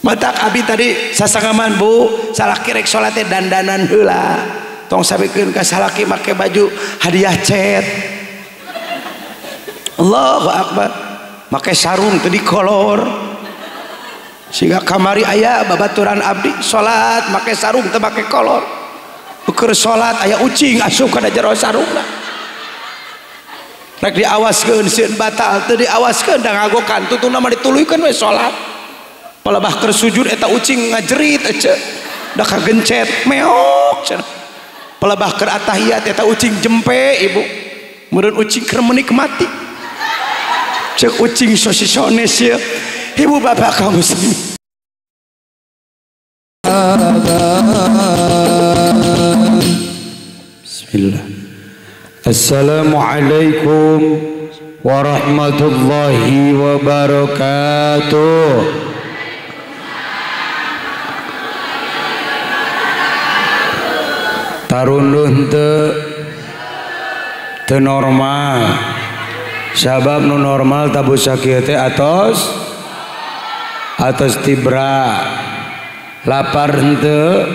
Matak abi tadi sasangaman bu salaki rek salat teh dandanan heula. Tong sampekeun ka salaki make baju hadiah cet. Allahu akbar. Make sarung teu dikolor. Sehingga kamari aya babaturan abdi salat make sarung teu make kolor. Ukur salat aya ucing asup kana jero sarungna. Rek diawaskeun sieun batal teu diawaskeun da ngagokan tutuna mah dituluykeun we salat. Palebah keur sujud eta ucing ngajerit ece da kagencet meok cenah. Palebah keur atahiyat eta ucing jempe ibu. Meureun ucing keur menikmati. Cek ucing sosisones ieu. Ibu bapak kaum muslimin. Bismillah. Assalamualaikum warahmatullahi wabarakatuh. Tarunduh teu normal. Sabab nu normal tabu sakieu teh atos tibra. Lapar henteu?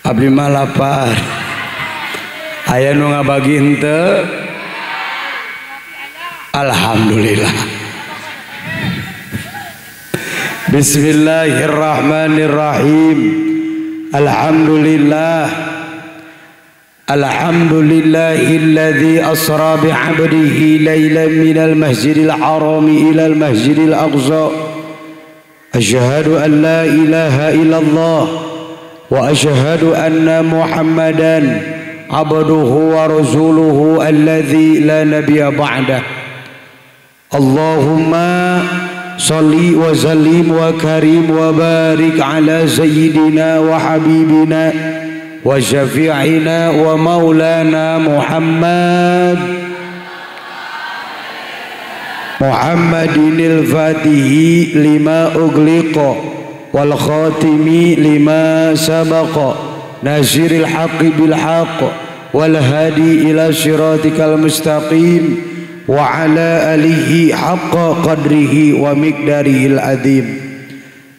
Abdi mah lapar. Aya nu ngabagi henteu? Alhamdulillah. Bismillahirrahmanirrahim. Alhamdulillah. Alhamdulillahilladzi asra bi'abdihi laylan minal masjidil harami ilal masjidil aqsa. Asyhadu an la ilaha illallah wa asyhadu anna Muhammadan abduhu wa rasuluhu alladzi la nabiyya ba'dah. Allahumma salli wa sallim wa karim wa barik ala sayyidina wa habibina wa syafi'ina wa maulana Muhammad Muhammadinil fatihi lima ugliqa wal khatimi lima sabaqa nasiril haqqi bil haqq wal hadi ila siratikal mustaqim wa ala alihi haqqa qadrihi wa miqdarihil azim.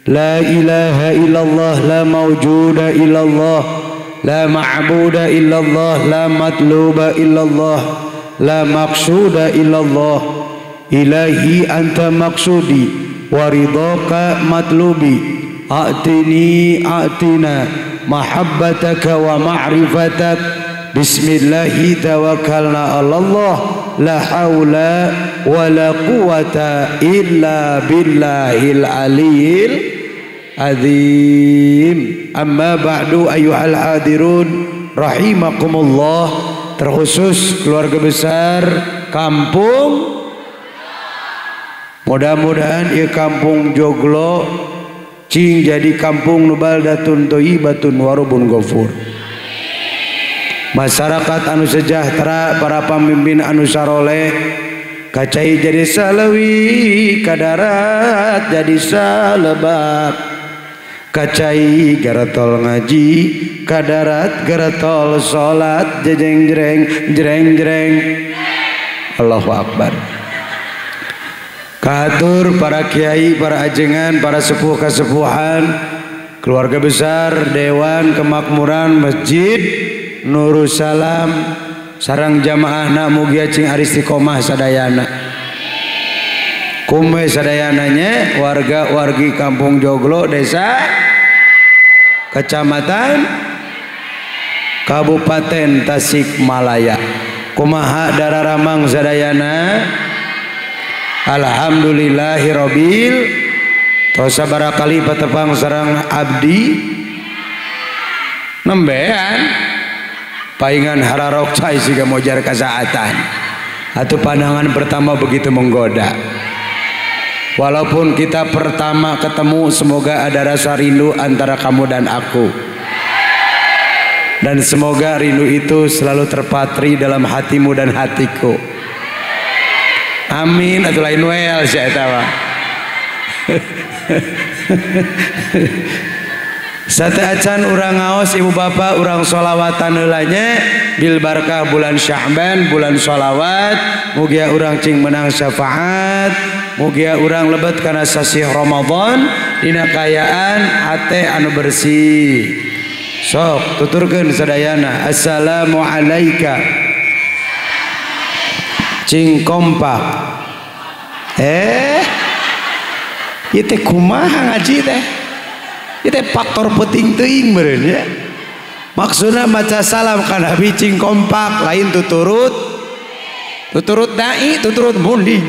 La ilaha illallah, la mawjuda illallah, la ma'buda illallah, la matluba illallah, la maqsuda illallah. Ilahi anta maqsudi wa ridhaka matlubi. A'tini a'tina mahabbataka wa ma'rifatak. Bismillahi tawakkalna ala Allah, la haula wa la quwata illa billahil aliyil azim. Amma ba'du ayyuhal hadirun rahimakumullah, terkhusus keluarga besar kampung. Mudah-mudahan ieu kampung Joglo cing jadi kampung nu baldatun thayyibatun warubun ghafur. Masyarakat anu sejahtera, para pamimpin anu saroleh, kacai jadi salawi, kadarat jadi salebak. Kacai garatol ngaji, kadarat garatol salat, jejeng jreng jreng jreng. Allahu akbar. Kahatur para kiai, para ajengan, para sepuh kasepuhan, keluarga besar, dewan kemakmuran masjid Nurussalam, sarang jamaahna mugia cing aristiqomah sadayana. Kume sadayananya warga-wargi kampung Joglo, desa, kecamatan, Kabupaten Tasikmalaya. Kumaha dararamang sadayana? Alhamdulillahirabbil. Tos sabarakali patepang sareng abdi nembean paingan hararok cai siga mojar kasaatan. Atau pandangan pertama begitu menggoda. Walaupun kita pertama ketemu, semoga ada rasa rindu antara kamu dan aku. Dan semoga rindu itu selalu terpatri dalam hatimu dan hatiku. Amin. Atau lain wel si eta mah. Sate acan urang ngaos ibu bapak urang sholawatan heula nya bil barkah bulan Sya'ban bulan sholawat mugia urang cing menang syafaat mugia urang lebet kana sasih Ramadan dina kayaan hate anu bersih. Sok tuturkeun sadayana assalamu alaika cing kompak. Ieu teh kumaha ngaji teh? Itu faktor penting teuing meureun ya. Maksudna maca salam ka Nabi cing kompak lain tuturut tuturut dai tuturut munding.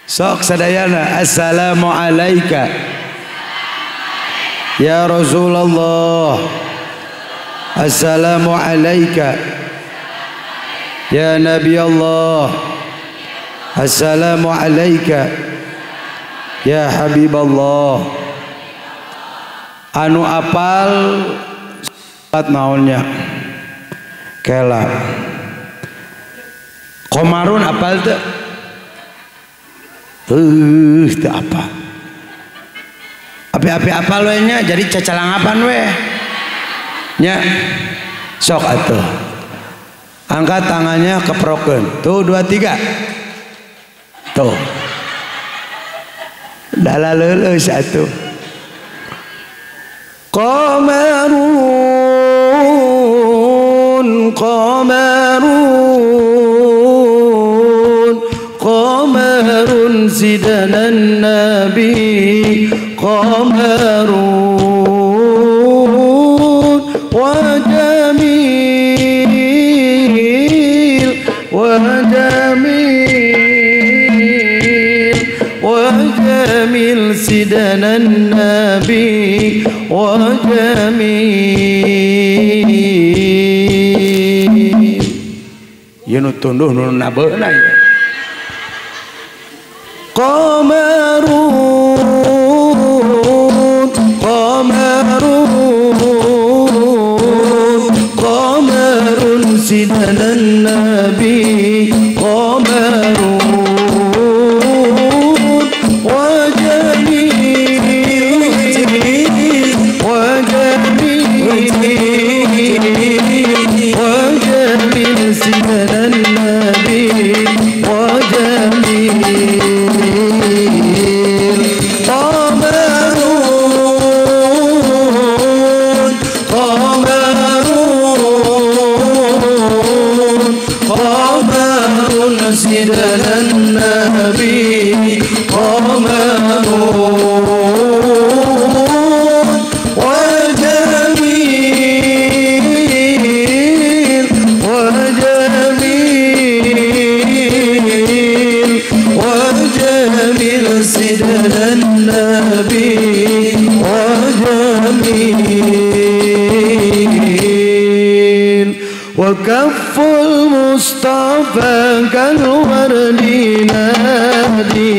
Sok sadayana assalamu alaika ya Rasulullah, assalamu alaika ya Nabi Allah, assalamu alaika ya Habiballah. Anu apal salat naonnya kela komarun apal teu teu apa api-api apal we nya jadi cacalangapan we nya. Sok atuh angkat tangannya keprokeun tuh 2 3 tuh dalah leuleus atuh. Qamarun qamarun qamarun sidana nabi qamarun wa jamil wa jamil wa jamil sidana nabi wa jamil. Ieu nu tunduh nu nabeuna ieu. Qamarun qamarun qamarun sidana nabi qamarun wa jamil وجميل سيدنا النبي وجميل قمرون قمرون قمرون سيدنا النبي قمرون سيدنا النبي وجميل وكف المصطفى كالورد نادي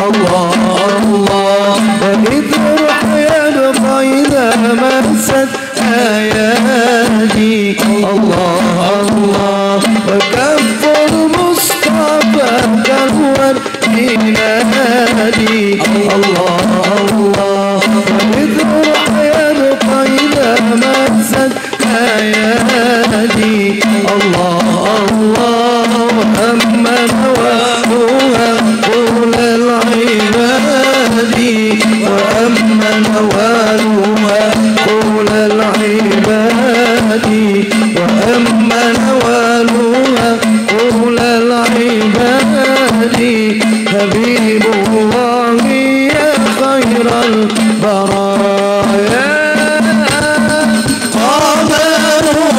الله الله وإذ يبقى إذا مست آياتي الله الله وكف المصطفى كالورد نادي الله الله وإذ يبقى إذا مست آياتي الله الله وأما نوالها قول العباد وأما نوالها قول العباد وأما نوالها قول العباد حبيب الله يا خير البرايا قمرون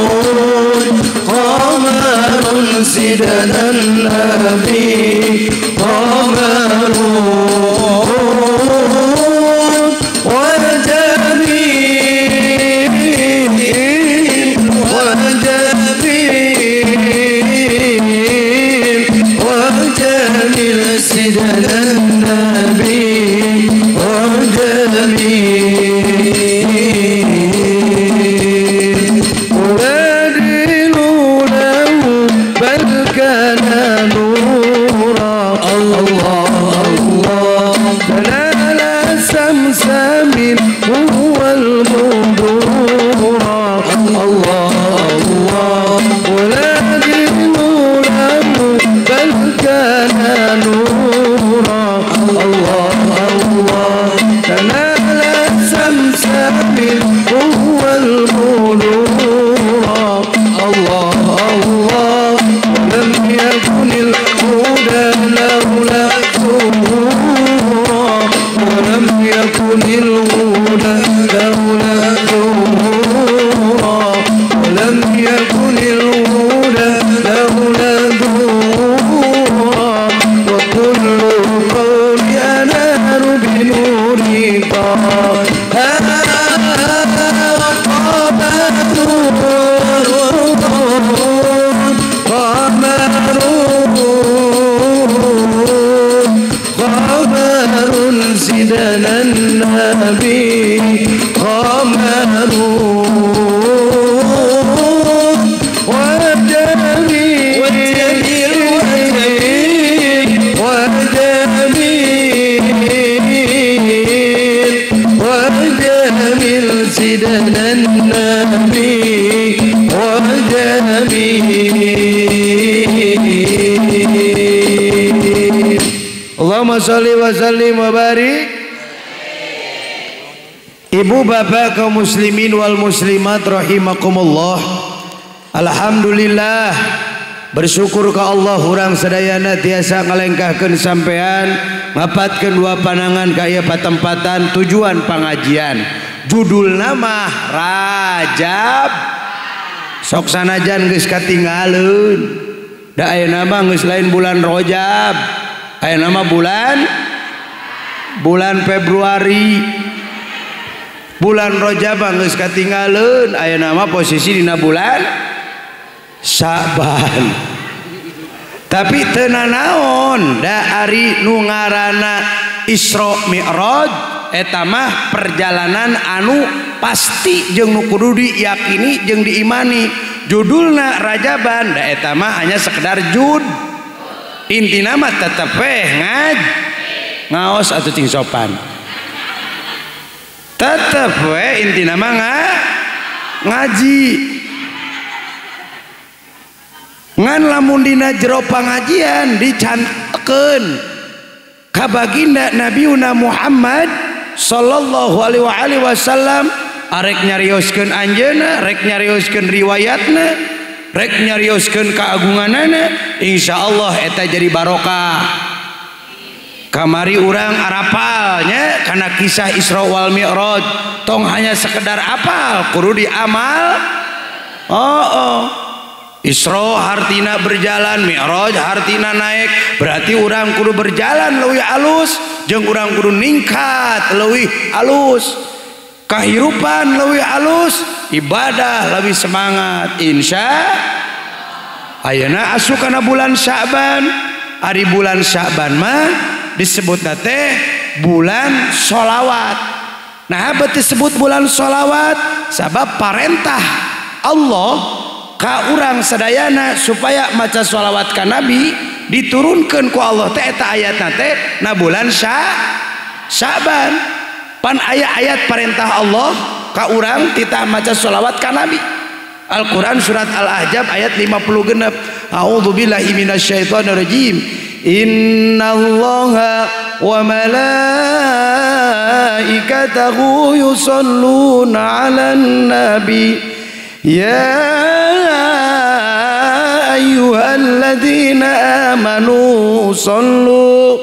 قمرون قمرون سيدنا النبي قمرون وجميل سيدنا النبي وجميل أنادي له بل كان يكن الهدى لولا ضوء وكل قول ينال بنور طه قمر سيدنا النبي قمر وجميل وجميل وجميل سيدنا النبي وجميل. Allahumma sholli wa sallim wa barik. Ibu bapak kaum muslimin wal muslimat rahimakumullah. Alhamdulillah, bersyukur ke Allah urang sadayana tiasa ngalengkahkeun sampean ngapatkeun dua panangan ka ieu patempatan tujuan pangajian. Judulna mah Rajab. Sok sanajan geus katinggaleun. Da ayeuna mah geus lain bulan Rajab. Ayeuna mah bulan Februari. Bulan Rajab geus katinggaleun, ayeuna mah posisi dina bulan Sa'ban. Tapi teu nanaon da ari nu ngaranna Isra Mi'raj eta mah perjalanan anu pasti jeung nu kudu diyakini jeung diimani. Judulna Rajaban da eta mah hanya sekedar jud. Intina mah tetep weh ngaos atuh cing sopan. Tetep we intina mah ngaji. Ngan lamun dina jero pangajian dicantekeun ka baginda Nabiuna Muhammad sallallahu alaihi wasallam arek nyarioskeun anjeunna, rek nyarioskeun riwayatna, rek nyarioskeun keagunganana, insyaallah eta jadi barokah. Kamari urang arapalnya karena kisah Isra wal Mi'raj tong hanya sekedar apal, kudu diamal. Oh. Isra hartina berjalan, Mi'raj hartina naik, berarti urang kudu berjalan leuwih alus, jeung urang kudu ningkat leuwih alus, kahirupan leuwih alus, ibadah lebih semangat. Insya ayeuna asup kana bulan Sya'ban. Ari bulan Sya'ban mah disebut teh bulan sholawat. Nah, bet disebut bulan sholawat sabab parentah Allah ka urang sadayana supaya maca sholawat ka Nabi diturunkeun ku Allah teh eta ayatna teh na bulan Sya'ban. Pan aya ayat perintah Allah ka urang titah maca sholawat ka Nabi. Al-Quran surat Al-Ahzab ayat 56. A'udzubillahi minasyaitonirrajim. Innallaha wa malaikatahu yusholluna 'alan nabi ya ayyuhalladzina amanu sallu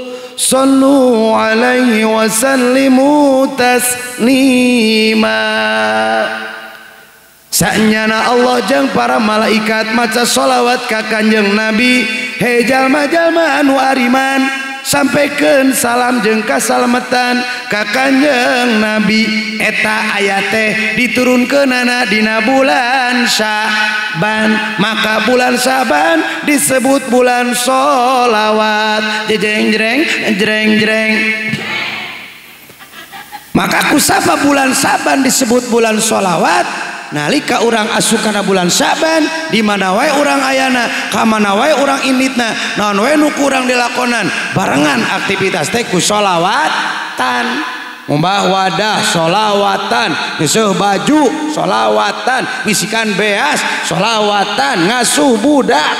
'alaihi wa sallimu taslima. Sanyana Allah jeung para malaikat maca sholawat ka Kanjeng Nabi. Hei jalma-jalma anu ariman, sampaikan salam jeung kasalamatan ka Kanjeng Nabi. Eta ayat teh diturunkeunana dina bulan Sya'ban, maka bulan Sya'ban disebut bulan sholawat. Jejeng jreng jreng jreng. Maka kusapa bulan Sya'ban disebut bulan sholawat? Nalika urang asup kana bulan Sya'ban, di mana wae urang ayana, ka mana wae urang inditna, naon wae nu kurang dilakonan, barengan aktivitas teh ku sholawatan. Ngumbah wadah sholawatan, ngeusuh baju sholawatan, ngisikan beas sholawatan, ngasuh budak,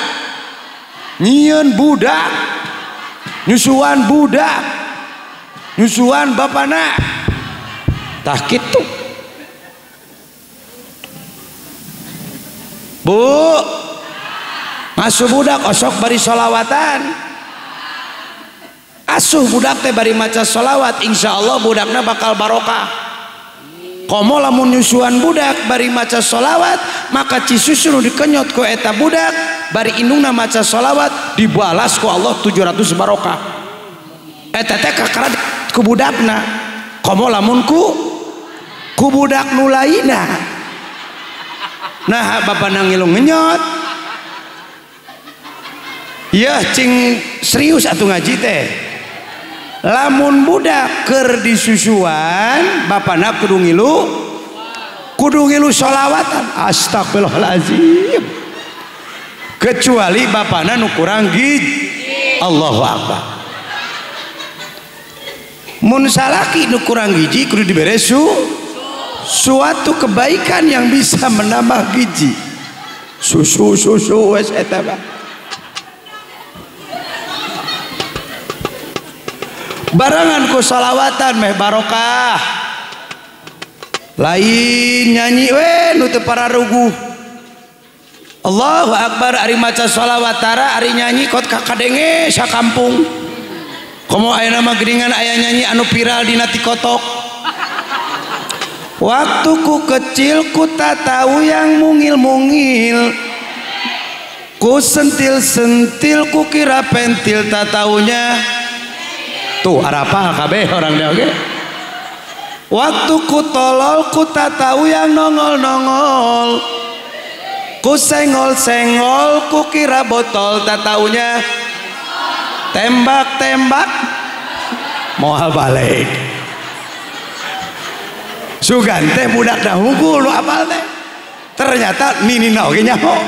nyieun budak, nyusuan budak, nyusuan bapana. Tah kitu. Bu, ngasuh budak osok bari sholawatan. Asuh budak teh bari maca sholawat, insya Allah budakna bakal barokah. Komo lamun nyusuan budak bari maca sholawat maka cisusu nu dikenyot ku eta budak bari indungna maca sholawat dibalas ku Allah 700 barokah. Eta teh kakara ku budakna. Komo lamun ku budak nu lainna. Nah bapana ngilu ngenyot. Yeuh cing serius atuh ngaji teh. Lamun budak keur disusuan bapana kudu ngilu sholawatan. Astagfirullahalazim. Kecuali bapana nu kurang gizi. Allahu akbar. Mun salaki nu kurang gizi kudu dibere suatu kebaikan yang bisa menambah gizi. Susu susu wes eta mah. Barengan ku sholawatan meh barokah. Lain nyanyi we nu teu pararuguh. Allahu akbar ari maca sholawat tara ari nyanyi kot kakadenge sakampung. Komo ayeuna mah geuningan aya nyanyi anu viral dina TikTok. Waktu ku kecil ku tak tahu yang mungil-mungil. Ku sentil-sentil ku kira pentil tak taunya. Tuh arapal kabeh orang dia oke. Waktu ku tolol ku tak tahu yang nongol-nongol. Ku senggol-senggol ku kira botol tak taunya tembak-tembak moal balik. Sugan teh budak dah hungkul nu apal teh. Ternyata ninina oge nyaho.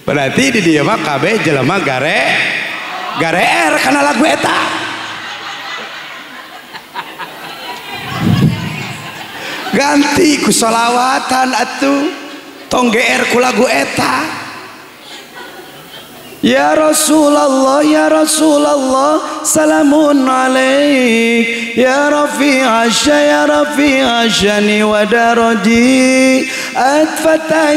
Berarti di dieu mah kabeh jelema gareer kana lagu eta. Ganti ku sholawatan atuh tong geer ku lagu eta. Ya Rasulullah ya Rasulullah salamun alaik ya rafi'a syani wa daraji atfata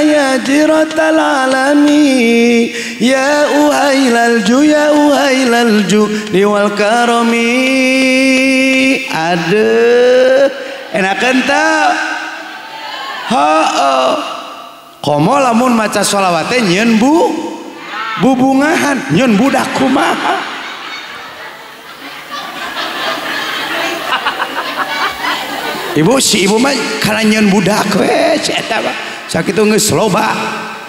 ya jiratal alami ya uhailal ju wal karami. Aduh enakan teu? Heuh. Komo lamun maca sholawat teh nyieun bubungahan nyieun budak kumaha. Ibu si ibu mah kana nyieun budak we si eta mah sakitu geus loba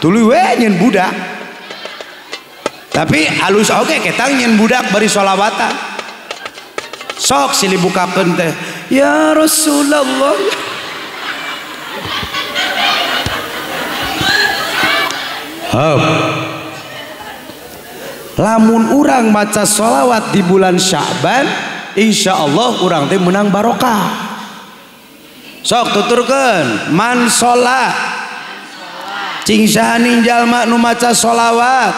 tuluy we nyieun budak. Tapi alus oge ketang nyieun budak bari sholawatan. Sok silih bukakeun teh ya Rasulullah. Hup. Lamun urang maca sholawat di bulan Sya'ban insya Allah urang teh menang barokah. Sok tuturkeun man sholat cing saha jalma nu maca sholawat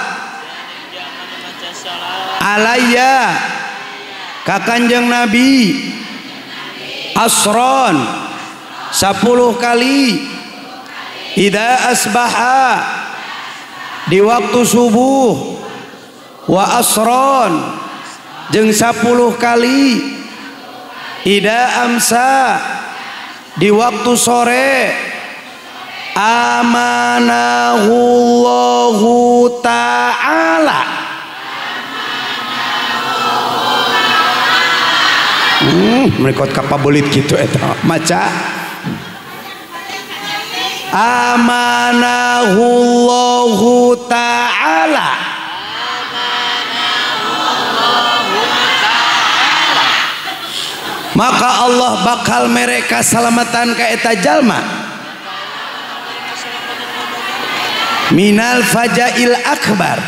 alaya ka Kanjeng Nabi asron 10 kali ida asbaha di waktu subuh wa asron jeung 10 kali ida amsa di waktu sore amanahullahu ta'ala. Mereka kapabelit gitu eta maca amanahullahu ta'ala. Maka Allah bakal mereka salamatan ka eta jalma minal fajail akbar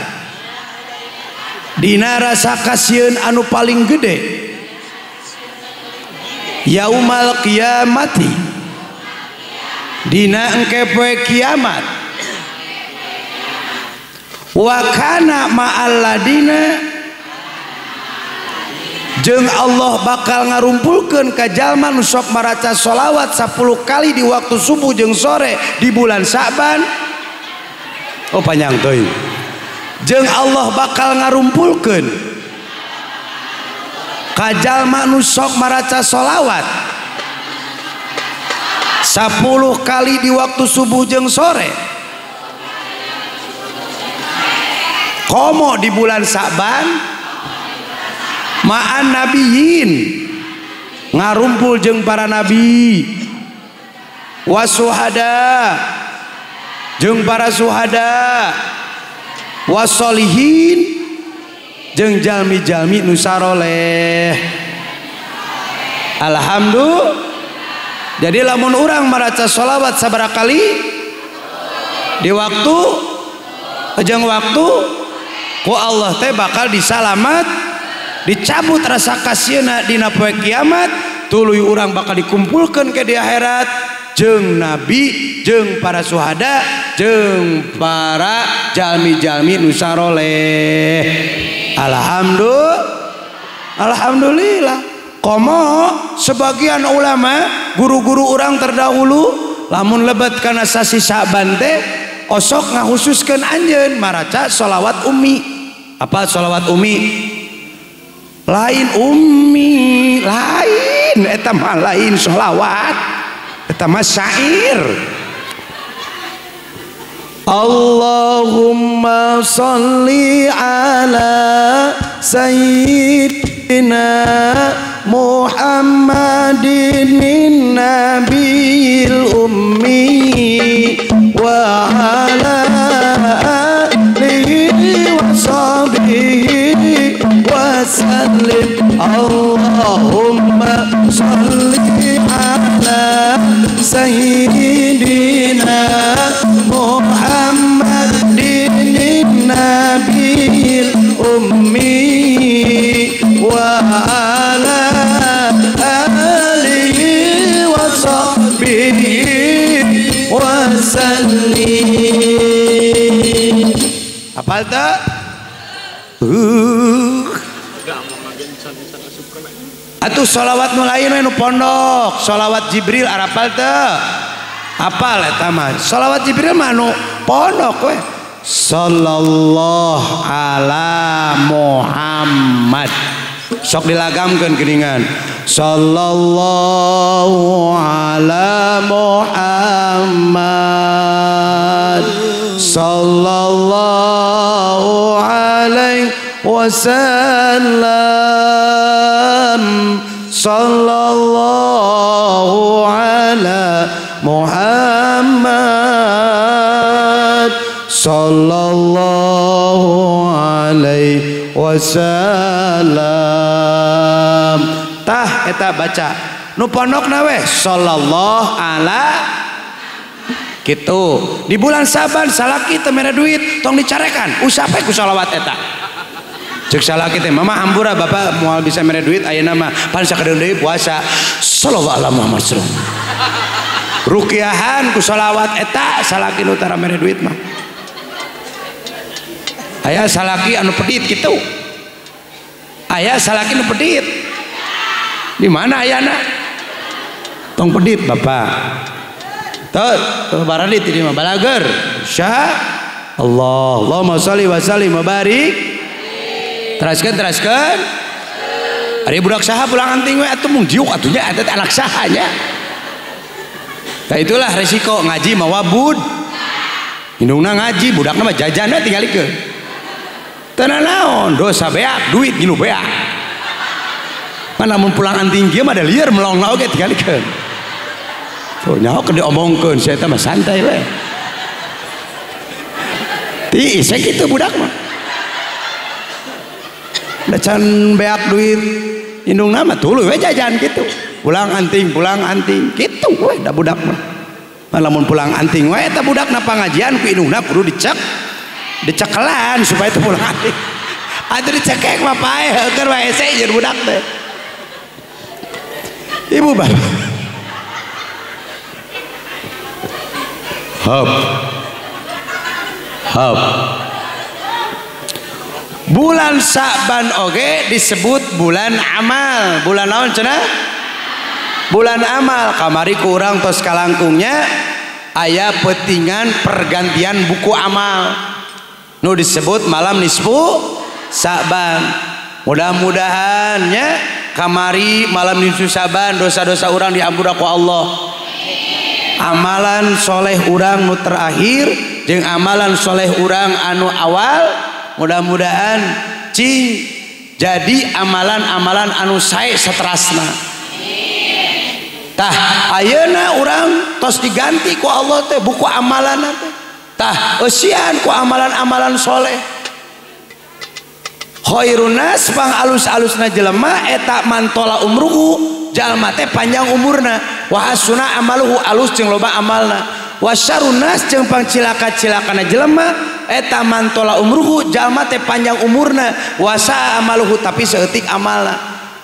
dina rasa kasieun anu paling gede yaumal qiyamati dina engke poe kiamat wa kana ma'al ladina jeung Allah bakal ngarumpulkeun ka jalma nu sok maraca sholawat 10 kali di waktu subuh jeung sore di bulan Sya'ban. Oh panjang teuing. Jeung Allah bakal ngarumpulkeun ka jalma nu sok maraca sholawat 10 kali di waktu subuh jeung sore. Komo di bulan Sa'ban ma'an nabiyin ngarumpul jeung para nabi, wasuhada jeung para suhada, wasolihin jeung jalmi-jalmi nu saroleh. Alhamdulillah. Jadi lamun urang maraca sholawat sabaraha kali di waktu jeung waktu ku Allah teh bakal disalamat, dicabut rasa kasieuna dina poe kiamat, tuluy urang bakal dikumpulkeun ke di akhirat jeung nabi, jeung para suhada, jeung para jalmi-jalmi nu saroleh. Alhamdulillah. Alhamdulillah. Komo sebagian ulama, guru-guru urang terdahulu lamun lebet kana sasi Sa'ban teh osok ngahususkeun anjeun maraca sholawat ummi. Apa sholawat ummi? Lain ummi, lain eta mah lain sholawat, eta mah syair. Allahumma sholli ala sayyidina Muhammadin nabiyil ummi wa ala alihi wa sahbihi wa sallim. Allahumma sholli ala sayyidina Muhammadin nabiyil ummi wa ala alihi wa sahbihi wa sallim. Apal teu? Atuh sholawat nu lain we nu pondok, sholawat Jibril arapal teu? Apal eta mah. Sholawat Jibril mah nu pondok we. Sallallahu ala Muhammad. Sok dilagamkeun geuningan. Sallallahu ala Muhammad. Sallallahu alaihi wasallam. Sallallahu ala Muhammad. Sallallahu alaihi wasallam. Tah eta baca nu pondokna we sallallahu ala kitu. Di bulan Saban salaki teu mere duit tong dicarekan, usap we ku sholawat eta. Cek salaki teh mama hampura bapak moal bisa mere duit ayeuna mah pan sakedeung deui puasa. Sallallahu ala Muhammad sallallahu. Rukiahan ku sholawat eta salaki nu tara mere duit mah. Aya salaki anu pedit kitu. Aya salaki nu pedit. Di mana ayana? Tong pedit bapak. Tuh, baradit ini mah balager. Insya Allah. Allahumma sholli wa sallim wa barik. Teraskeun, teraskeun. Ari budak saha pulang anting we atuh mung jiuk atuh nya eta anak saha nya. Tah itulah resiko ngaji mawa bud. Indungna ngaji, budakna mah jajan we tingalikeun. Teu naon, dosa beak, duit ngilu beak. Kan lamun pulang anting kieu mah da lieur melong oge tingalikeun. Tuh nyaho keur diomongkeun sia eta mah santai we. Tiis we kitu budak mah. Da can beak duit indungna mah tuluy we jajan kitu. Pulang anting kitu we da budak mah. Lamun pulang anting we eta budakna pangajian ku indungna kudu dicek. Dicekelan supaya itu pulang anting. Atuh dicekek mah paeh heukeun wae hese jeung budak teh. Ibu bapak. Hop. Hop. Bulan Sa'ban oge disebut bulan amal. Bulan naon cenah? Bulan amal. Kamari ku urang tos kalangkungnya aya petingan pergantian buku amal. Nu disebut malam nisfu Sa'ban. Mudah-mudahan nya kamari malam nisfu Sa'ban dosa-dosa urang diampura ku Allah. Amalan soleh urang nu terakhir jeung amalan soleh urang anu awal mudah-mudahan cing jadi amalan-amalan anu sae saterasna. Tah ayeuna urang tos diganti ku Allah teh buku amalan teh. Tah eusian ku amalan-amalan soleh. Khairun nas pang alus-alusna jelema eta mantola umruhu jalma teh panjang umurna, wa hasuna amaluhu alus jeung loba amalna, wa syarrun nas jeung pangcilaka-cilakana jelema eta mantola umruhu jalma teh panjang umurna, wa saa amaluhu tapi saeutik amalna.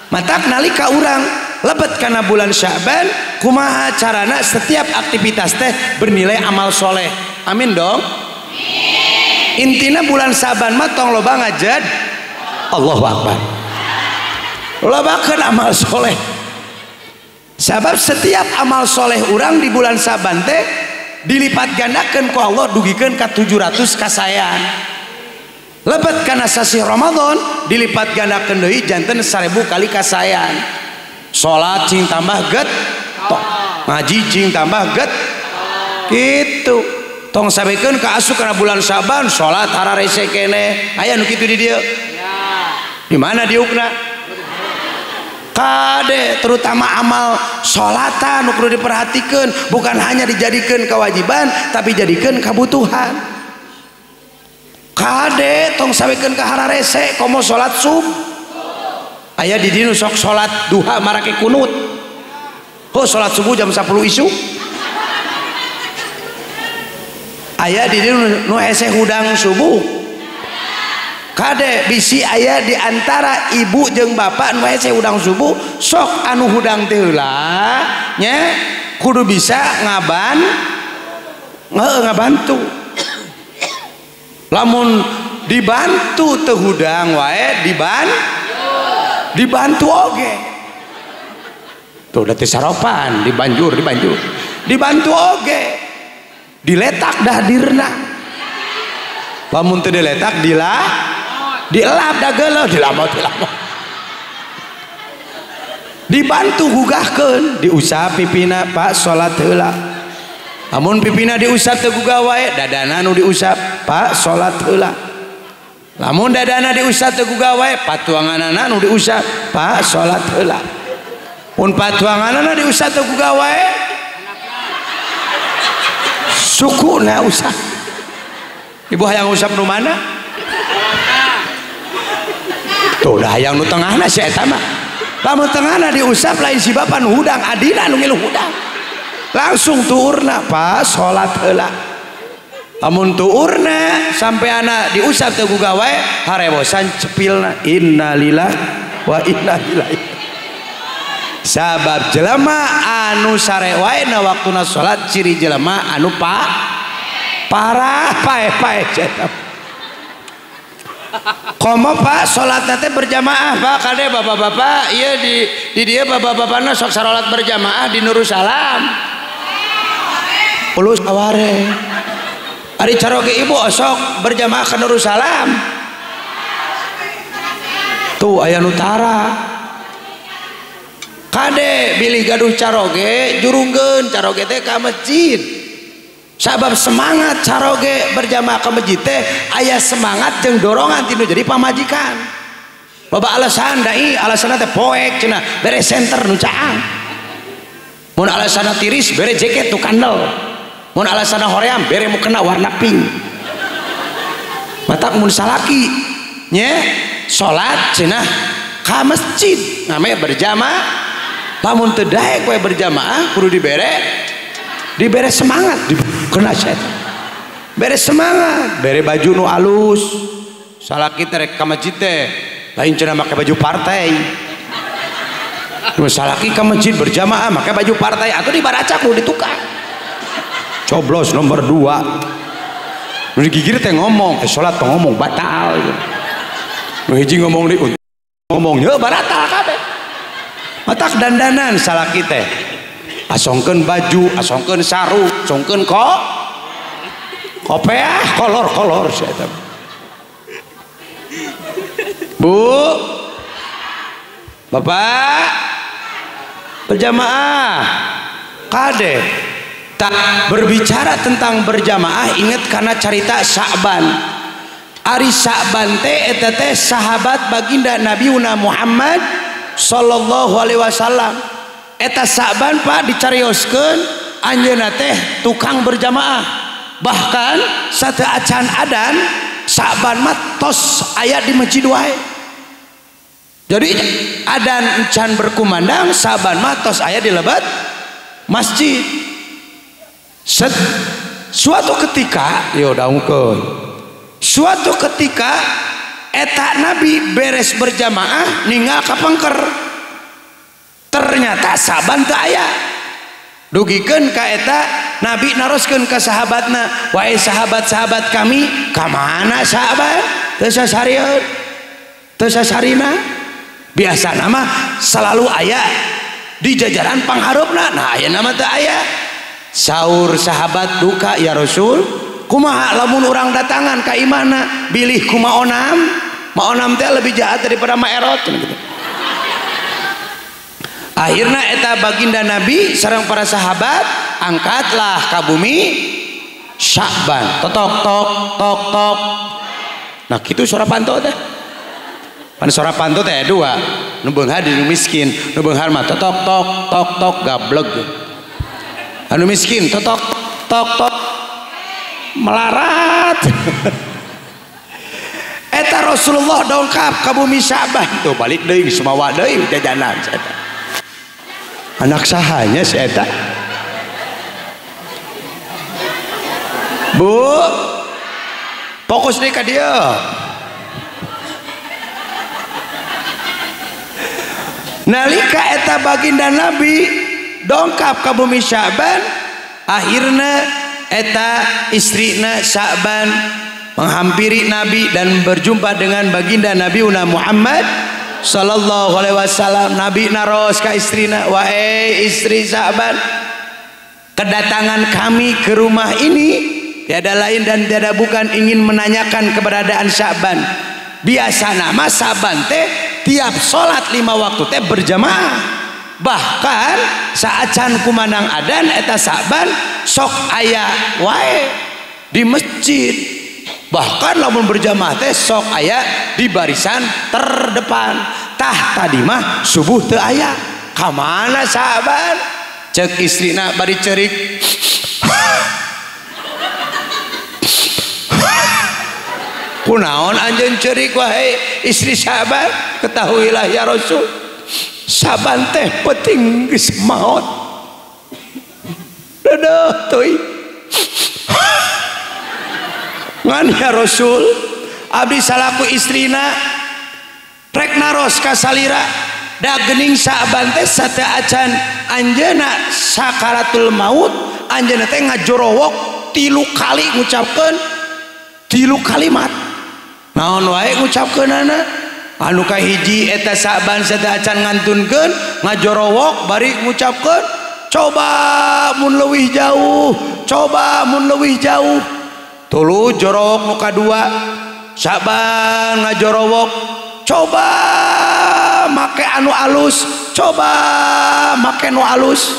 Matak nalika urang lebet kana bulan Sya'ban kumaha carana setiap aktivitas teh bernilai amal soleh. Amin dong. Intina bulan Sya'ban mah tong loba ngajad Allahu Akbar, lobakeun amal soleh. Sabab setiap amal soleh urang di bulan Syaban teh dilipat gandakeun ku Allah dugikeun ka 700 kasayan. Lebet kana sasih Ramadan dilipat gandakeun deui janten 1000 kali kasayan. Salat cing tambah get, ngaji cing tambah get, gitu. Tong sabekeun ka asup kana bulan Syaban salat hararese keneh. Aya nu kitu di dieu. Di mana diukna? Kade terutama amal sholatan nu kudu diperhatikan, bukan hanya dijadikan kewajiban tapi jadikan kebutuhan. Kade tong sawekeun ka hararese komo salat sub. Aya di dieu sok salat duha marake kunut. Oh salat subuh jam 10 isuk. Aya di dieu nu hese hudang subuh. Kade bisi aya di antara ibu jeung bapak nu hese hudang subuh sok anu hudang teh heula nya kudu bisa ngaban ngabantu. Lamun dibantu teu hudang wae dibantu oge. Tuh da teh saropan dibanjur dibantu oge diletak dah dirna. Lamun teu diletak dilap dah geuleuh dilamot dibantu gugahkeun diusap pipina Pak salat heula. Amun pipina diusap teu gugah wae dadana nu diusap Pak salat heula. Lamun dadana diusap teu gugah wae patuanganana nu diusap Pak salat heula. Mun patuanganana diusap teu gugah wae sukuna usap. Ibu hayang usap nu mana? Tuh dah hayang nu tengahna si eta mah. Lamun tengahna diusap lain si bapa nu hudang, adina nu ngilu hudang. Langsung tuurna Pak salat heula. Lamun tuurna sampai anak diusap teu gugah wae harebosan cepilna innalillahi wa inna ilaihi. Sabab jelema anu sare wae na waktuna salat ciri jelema anu parah paeh-paeh eta. Komo Pak salat teh berjamaah Pak kade bapak-bapak ieu di dieu bapak-bapakna sok salat berjamaah di Nurussalam. Ulus aware. Ari caroge ibu osok berjamaah ke Nurussalam. Tuh aya nu tara. Kade bilih gaduh caroge jurungkeun caroge teh ka masjid. Sabab semangat caroge berjamaah ke masjid teh aya semangat jeung dorongan tinu jadi pamajikan. Loba alasan dai alasanna teh poek cenah bere senter nu caang. Mun alasanna tiris bere jaket nu kandel. Mun alasanna hoream bere mukena warna pink. Matak mun salaki nya salat cenah ka masjid namanya berjamaah. Lamun teu daek we berjamaah kudu dibere semangat kena setan bere semangat bere baju nu alus. Salaki teh rek ka masjid teh lain cenah make baju partai. Salaki ka masjid berjamaah make baju partai atuh dibaracak nu ditukar coblos nomor 2. Nu digigir teh ngomong salat teh ngomong batal. Nu hiji ngomong di ngomong ye baratal kabeh. Matak dandanan salaki teh asongkeun baju, asongkeun sarung, asongkeun kopeah kolor-kolor sia eta. Bu, Bapak, berjamaah kade Tak berbicara tentang berjamaah, ingat karena carita Sa'ban. Ari Sa'ban teh eta teh sahabat baginda Nabi Muhammad sallallahu alaihi wasallam. Eta Sa'ban Pak dicarioskeun anjeunna teh tukang berjamaah. Bahkan sateuacan adan Sa'ban mah tos aya di masjid wae. Jadi adan encan berkumandang, Sa'ban mah tos aya di lebet masjid. Set, suatu ketika yo daungkeun. Suatu ketika eta Nabi beres berjamaah ninggal ka pengker. Ternyata Sa'ban teu aya. Dugikeun ka eta Nabi naroskeun ka sahabatna, "Wahai sahabat-sahabat kami, ka mana Sa'ban? Teu sasarieun. Teu sasarina." Biasana mah selalu aya di jajaran panghareupna. Nah, ayeuna mah teu aya. Saur sahabat duka, "Ya Rasul, kumaha lamun urang datangan ka imahna bilih kumaonam? Maonam teh lebih jahat daripada maerot." Gitu. Akhirna eta baginda Nabi sareng para sahabat angkatlah ka bumi Sya'ban. Tok tok tok tok. Nah kitu suara panto teh. Pan suara panto teh dua, nu beunghar di nu miskin, nu beunghar mah tok tok tok tok gableg. Anu miskin tok tok tok tok melarat. Eta Rasulullah dongkap ka bumi Sya'ban. Tuh balik deui sumawa deui jajanan eta. Anak sahanya si eta. Bu, fokus deui ka dieu. Nalika eta baginda Nabi dongkap ka bumi Sya'ban, akhirna eta istrina Sya'ban menghampiri Nabi dan berjumpa dengan baginda Nabi Muhammad sallallahu alaihi wasallam. Nabi naros ka istrina, "Wahai istri Sya'ban, kedatangan kami ke rumah ini tiada lain dan tiada bukan ingin menanyakan keberadaan Sya'ban. Biasa nama Sya'ban teh tiap sholat 5 waktu teh berjamaah. Bahkan saat can kumandang adan eta Sya'ban sok aya wae di masjid. Bahkan lamun berjamaah teh sok aya di barisan terdepan. Tah tadi mah subuh teu aya. Ka mana Sya'ban?" Cek istrina bari cerik. "Kunaon anjeun cerik wahai istri Sya'ban? Ketahuilah ya Rasul, Sya'ban teh penting geus maot. Dadah teuing. Ngan ya Rasul, abdi salaku istrina rek naros ka salira, da geuning Sya'ban teh sateuacan anjeunna sakaratul maut, anjeunna teh ngajorowok 3 kali ngucapkeun 3 kalimat. Naon wae ngucapkeunana? Anu kahiji eta Sya'ban sateuacan ngantunkeun ngajorowok bari ngucapkeun, coba mun leuwih jauh, coba mun leuwih jauh. Tuluy jorowok nu kadua, Sya'ban ngajorowok, coba make anu alus, coba make nu alus.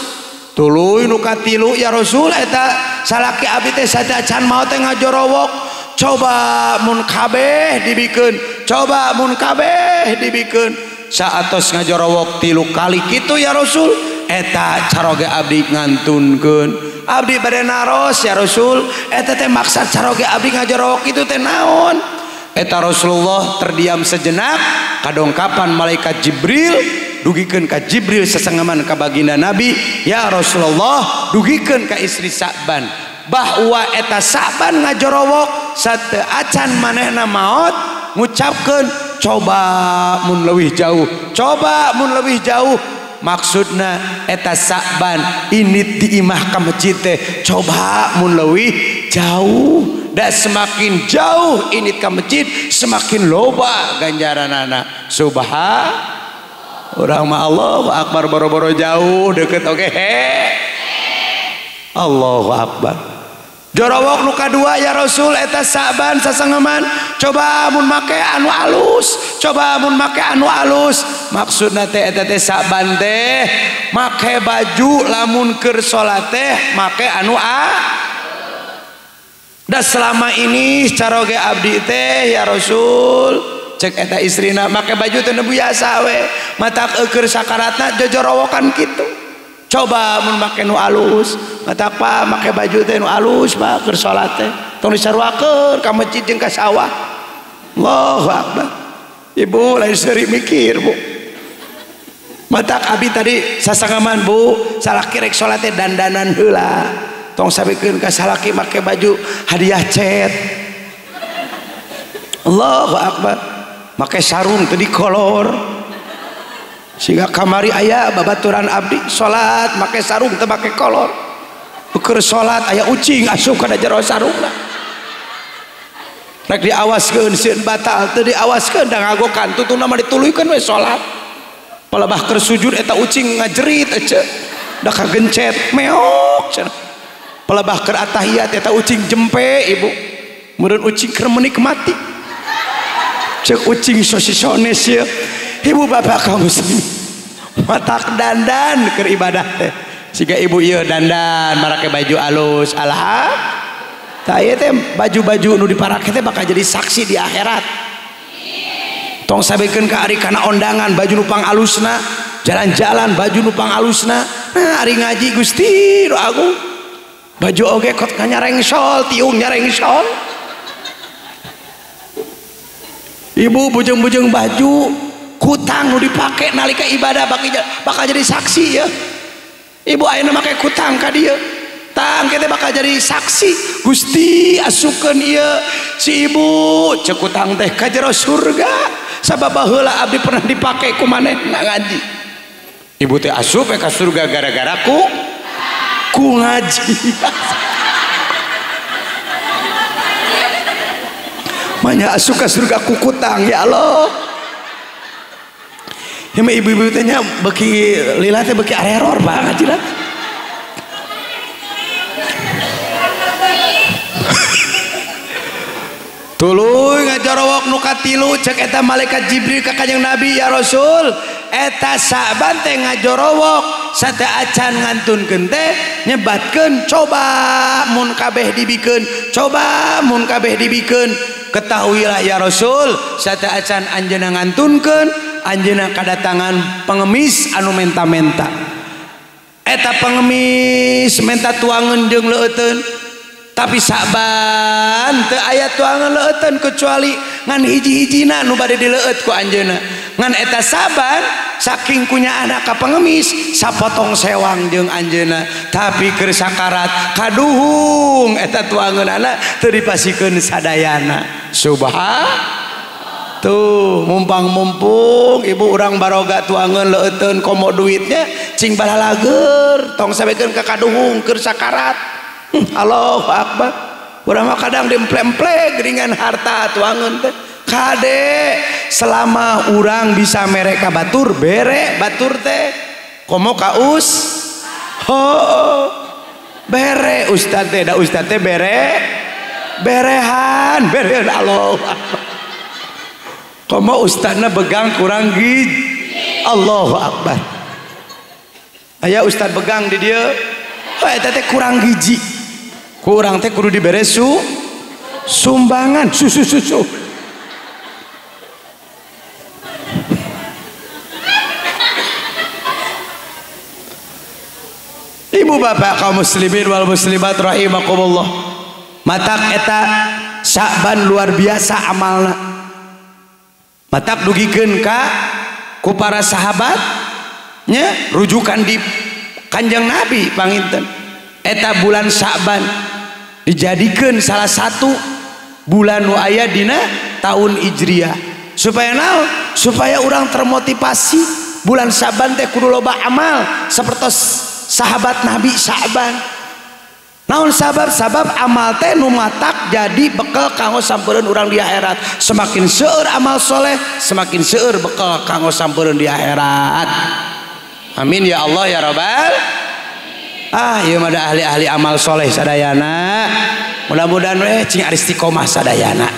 Tuluy nu katilu, ya Rasul eta salaki abdi teh sateuacan maot teh ngajorowok, coba mun kabeh dibikeun, coba mun kabeh dibikeun. Saatos ngajorowok 3 kali kitu ya Rasul, eta caroge abdi ngantunkeun. Abdi bade naros ya Rasul, eta teh maksad caroge abdi ngajorowok kitu teh naon?" Eta Rasulullah terdiam sejenak, kadongkapan malaikat Jibril, dugikeun ka Jibril sesengaman ka baginda Nabi, "Ya Rasulullah, dugikeun ka istri Sya'ban bahwa eta Sya'ban ngajorowok sateuacan manehna maot ngucapkeun coba mun leuwih jauh, coba mun leuwih jauh." Maksudna eta Sya'ban ini di imah ka masjid teh coba mun leuwih jauh. Da semakin jauh ini ka masjid semakin loba ganjaranana. Subhan, urang mah Allahu akbar boro-boro jauh deket oge. Allahu akbar. Jorowok nu kadua ya Rasul eta Sa'ban sasengeman coba mun make anu alus, coba mun make anu alus. Maksudna teh eta teh Sa'ban teh make baju lamun keur salat teh make anu a. Da selama ini caroge abdi teh ya Rasul cek eta istrina make baju teh nu biasa we matak eueur sakaratna jojorowokan kitu. Coba mun make nu alus, matak pa make baju teh nu alus pak keur salat teh tong disaruakeun ka masjid jeung ka sawah. Allahu akbar. Ibu lain seuri mikir bu. Matak abi tadi sasangaman bu, salaki rek salat teh dandanan heula. Tong sabikeun ka salaki make baju hadiah cet. Allahu akbar. Make sarung teu dikolor. Sehingga kamari aya babaturan abdi salat make sarung teu make kolor. Keur salat aya ucing asup kana jero sarungna. Rek diawaskeun sieun batal teu diawaskeun da ngagokan tutungna mah dituluykeun we salat. Palebah keur sujud eta ucing ngajerit ece. Da kagencet meok cenah. Palebah keur atahiyat eta ucing jempe ibu. Meureun ucing keur menikmati. Cek ucing sosisones ieu. Ibu bapak kaum muslimin matak dandan keur ibadah teh siga ibu ieu dandan marake baju alus alhamdulillah tah ieu teh baju-baju nu diparake teh bakal jadi saksi di akhirat. Tong sabekeun ka ari kana ondangan baju nu pangalusna, jalan-jalan baju nu pangalusna. Nah ari ngaji Gusti nu agung baju oge kot kanyarengsol tiung nyarengsol. Ibu bujeng-bujeng baju kutang nu dipake nalika ibadah bakal jadi saksi ya. Ibu ayeuna make kutang ka dieu tang kita bakal jadi saksi Gusti asupkeun ieu si ibu cek kutang teh ka jero surga sabab baheula abdi pernah dipake ku manehna ngaji. Ibu teh asup ka surga gara-gara ku ngaji. Manya asup ka surga ku kutang ya Allah. Ya ibu-ibu teh nya beuki lila teh beuki areror banget ngaji lah. Tuluy ngajorowok nu katilu cek eta malaikat Jibril ka Kanjeng Nabi ya Rasul eta Sa'ban teh ngajorowok sate acan ngantunkeun teh nyebatkeun coba mun kabeh dibikeun, coba mun kabeh dibikeun. Ketahuilah ya Rasul sate acan anjeunna ngantunkeun anjeunna kadatangan pengemis anu menta-menta. Eta pengemis menta tuangan jeung leueuteun tapi Sa'ban teu aya tuangan leueuteun kecuali ngan hiji-hijina nu bade dileueut ku anjeunna. Ngan eta Sa'ban saking kunya anak ka pengemis sapotong sewang jeung anjeunna tapi keur sakarat kaduhung eta tuangeunana teu dipasikeun sadayana. Subhan tuh mumpang-mumpung ibu urang baroga tuangan leueuteun komo duitnya cing balalager tong sabekeun ka kaduhung keur sakarat. Allahu akbar. Urang mah kadang diemple-emple geuningan harta tuangan teh kade selama urang bisa mere ka batur bere batur teh komo ka us ho bere ustad teh da ustad teh bere berehan berehan Allahu akbar. Komo ustadna begang kurang gigi Allahu akbar. Aya ustad begang di dieu eta teh kurang gigi kurang teh kudu dibere sumbangan susu susu. Ibu bapak kaum muslimin wal muslimat rahimakumullah. Matak eta Sa'ban luar biasa amalna. Matak dugikeun ka ku para sahabat nya rujukan di Kanjeng Nabi panginten. Eta bulan Sa'ban dijadikeun salah satu bulan nu aya dina tahun Hijriah. Supaya naon? Supaya urang termotivasi bulan Sa'ban teh kudu loba amal sapertos sahabat Nabi Sa'ban. Naon sabab? Sabab amal teh nu matak jadi bekal kanggo sampereun urang di akhirat. Semakin seueur amal soleh, semakin seueur bekal kanggo sampereun di akhirat. Amin ya Allah ya Rabbal. Ah ieu mah da ahli-ahli amal soleh sadayana. Mudah-mudahan we cing istiqomah sadayana.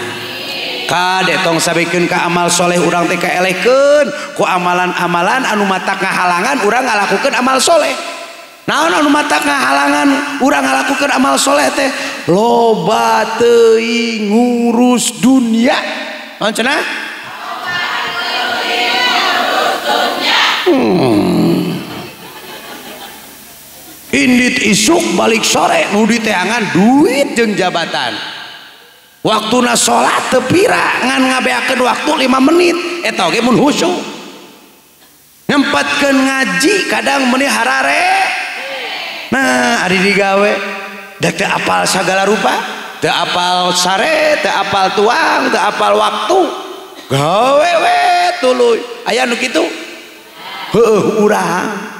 Kade tong sabekeun ka amal soleh urang teh kaelehkeun ku amalan-amalan anu matak ngahalangan urang ngalakukeun amal soleh. Naon anu matak ngahalangan urang ngalakukeun amal soleh teh? Loba teuing ngurus dunia. Naon cenah? Loba teuing ngurus dunia. Indit isuk balik sore nu diteangan duit jeung jabatan. Waktuna salat teu pira ngan ngabeakeun waktu 5 menit eta oge mun khusyuk. Nyempatkeun ngaji kadang meuni harare. Nah, ari digawe da teu apal sagala rupa, teu apal sare, teu apal tuang, teu apal waktu. Gawe we tuluy. Aya nu kitu? Heueuh urang.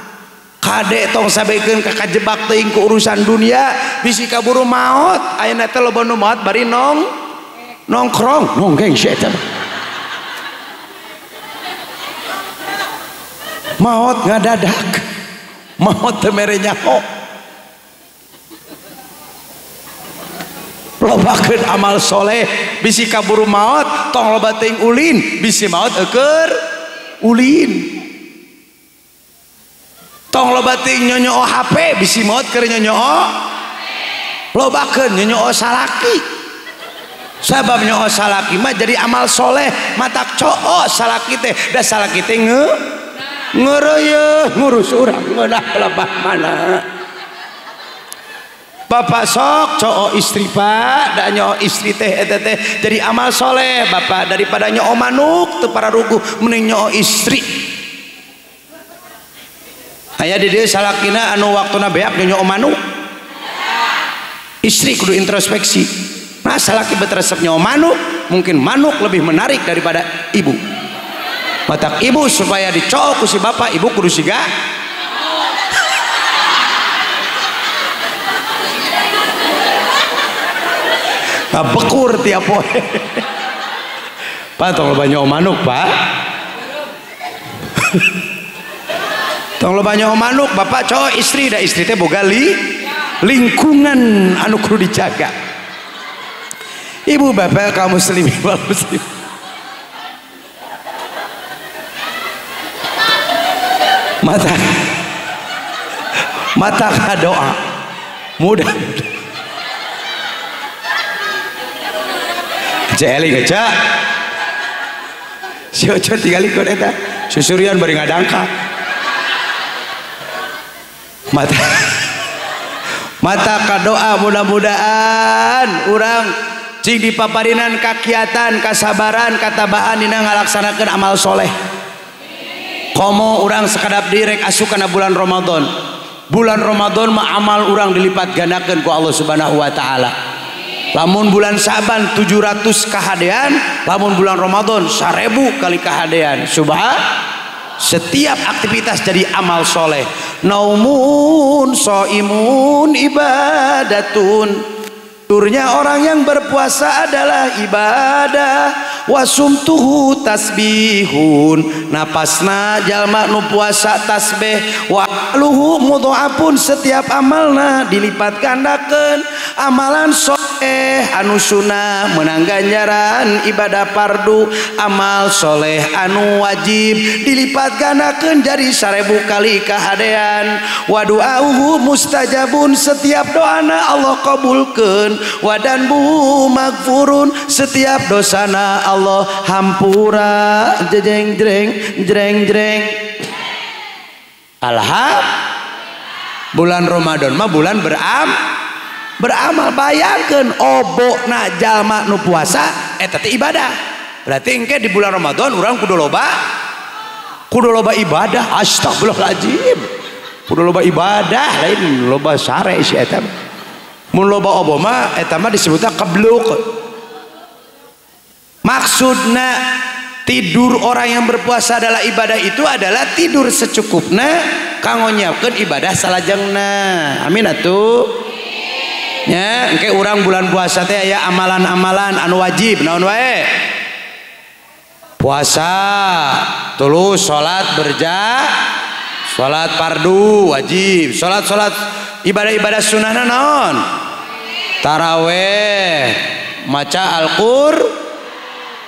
Kade tong sabekeun ka kajebak teuing ku urusan dunia bisi kaburu maot. Ayeuna teh loba nu maot bari nongkrong nonggeng si eta maot ngadadak maot teu mere nyaho. Lobakeun amal soleh bisi kaburu maot tong loba teuing ulin bisi maot eueur ulin. Tong loba teuing nyonyoo HP bisi maot keur nyonyoo. Lobakeun nyonyoo salaki. Sabab nyonyoo salaki mah jadi amal soleh matak coo salaki teh da salaki teh ngeureuyeun ngurus urang ngeunah lebah mana. Bapak sok coo istri pak da nyoo istri teh eta teh jadi amal soleh bapak daripada nyoo manuk teu pararuguh mending nyoo istri. Aya di dieu salakina anu waktuna beak nyoo manuk. Istri kudu introspeksi. Nah salaki bet resep nyoo manuk, mungkin manuk lebih menarik daripada ibu. Matak ibu supaya dicok ku si bapak, ibu kudu siga. Ngabekur tiap poe. Pak tong loba nyoo manuk, Pak. Tong loba nyoo manuk, bapak cowok istri da istri teh boga lingkungan anu kudu dijaga. Ibu bapak kaum muslimin wal muslim. Mata doa mudah. Cek eli geca. Si Oco tinggalikeun eta susurian bari ngadangkak. Mata kadoa mudah-mudahan urang cing dipaparinan kakiatan kasabaran katabaan dina ngalaksanakeun amal soleh. Komo urang sakadap direk asup kana bulan Ramadan. Bulan Ramadan mah amal urang dilipat gandakeun ku Allah Subhanahu wa taala. Lamun bulan Sa'ban 700 kahadean, lamun bulan Ramadan 1000 kali kahadean. Subhan. Setiap aktivitas jadi amal soleh. Naumun soimun ibadatun. Turnya orang yang berpuasa adalah ibadah. Wasumtuhu tasbihun. Napasna jalma nu puasa tasbih. Wa luhu mudho'afun. Setiap amalna dilipat gandakeun. Amalan soleh anu sunnah menang ganjaran ibadah fardu. Amal soleh anu wajib dilipat gandakeun jadi 1000 kali kahadean. Wa du'auhu mustajabun. Setiap doana Allah kabulkeun. Wadan bu magfurun. Setiap dosana Allah hampura. Jeng jreng jreng jreng. Alhamdulillah. Bulan Ramadan mah bulan beramal. Bayangkeun obokna jalma nu puasa eta teh ibadah. Berarti engke di bulan Ramadan urang kudu loba ibadah. Astagfirullahaladzim. Kudu loba ibadah lain loba sare si eta. Mun loba obo mah eta mah disebutna kebluk. Maksudna tidur orang yang berpuasa adalah ibadah itu adalah tidur secukupna kanggo nyiapkeun ibadah salajengna. Amin atuh. Nya engke urang bulan puasa teh aya amalan-amalan anu wajib naon wae? Puasa, tulus salat berja, salat fardu wajib, salat-salat Ibadah-ibadah sunahna naon? Taraweh, maca Al-Qur,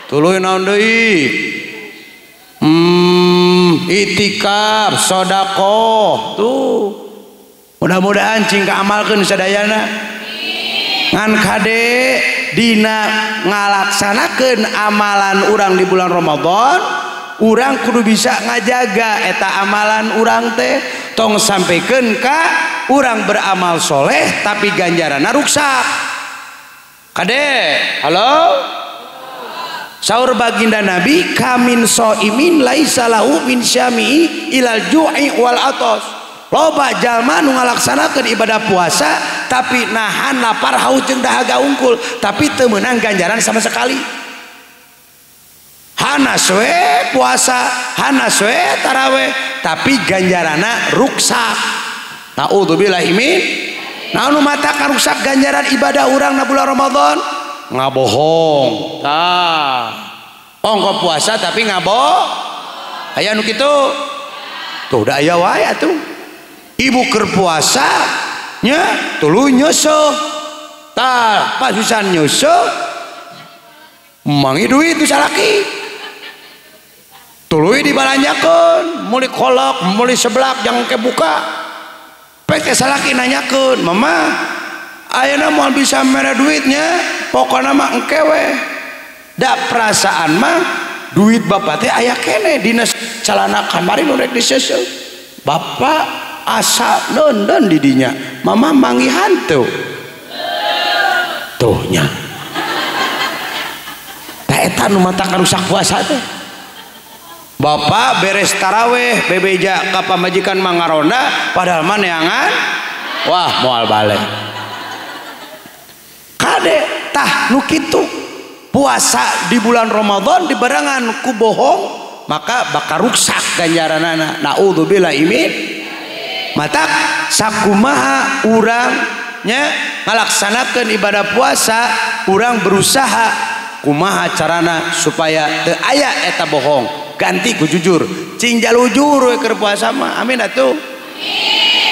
tuluy naon deui? Itikaf, sedekah. Tuh. Mudah-mudahan cing kaamalkeun sadayana. Ngan kade dina ngalaksanakeun amalan urang di bulan Ramadan, urang kudu bisa ngajaga eta amalan urang teh, tong sampaikan ka urang beramal soleh tapi ganjaranna ruksak. Kade, halo? Saur baginda Nabi, kamin soimin laisa lahu min syami'i ilal ju'i wal atos. Loba jalma nu ngalaksanakeun ibadah puasa tapi nahan lapar haus jeung dahaga unggul, tapi teu meunang ganjaran sama sekali. Hanas we puasa, hanas we taraweh, tapi ganjarana ruksak. Naudzubillahi min. Naon nu mata karuksak ganjaran ibadah urang na bulan Ramadan? Ngabohong. Tah. Ongko puasa tapi ngabohong. Aya nu kitu? Tuh da aya wae atuh. Ibu keur puasa nya tuluy nyeuseuk. Tah, pas pisan nyeuseuk mangi duit tu salaki. Tuluy dibalanjakeun, meuli kolak, meuli seblak jang ke buka. Pek teh salaki nanyakeun, "Mama, ayeuna moal bisa mere duitnya, pokona mah engke we." Da perasaan mah duit bapak teh aya keneh dina calana kamari nu rek diseuseuh. Bapak asa nonton di dinya, mama manggihan tuh. Tuh nya. Tah eta nu mata karusak puasa teh. Bapak beres taraweh bebeja ka pamajikan mangaronda padahal mah neangan wah moal balik. Kade tah nu kitu puasa di bulan Ramadan dibarengan ku bohong maka bakal ruksak ganjaranana. Naudzubillahi min. Matak sakumaha urang nya ngalaksanakeun ibadah puasa, urang berusaha kumaha carana supaya teu aya eta bohong. Ganti ku jujur, cing jalujur we keur puasa mah. Amin atuh.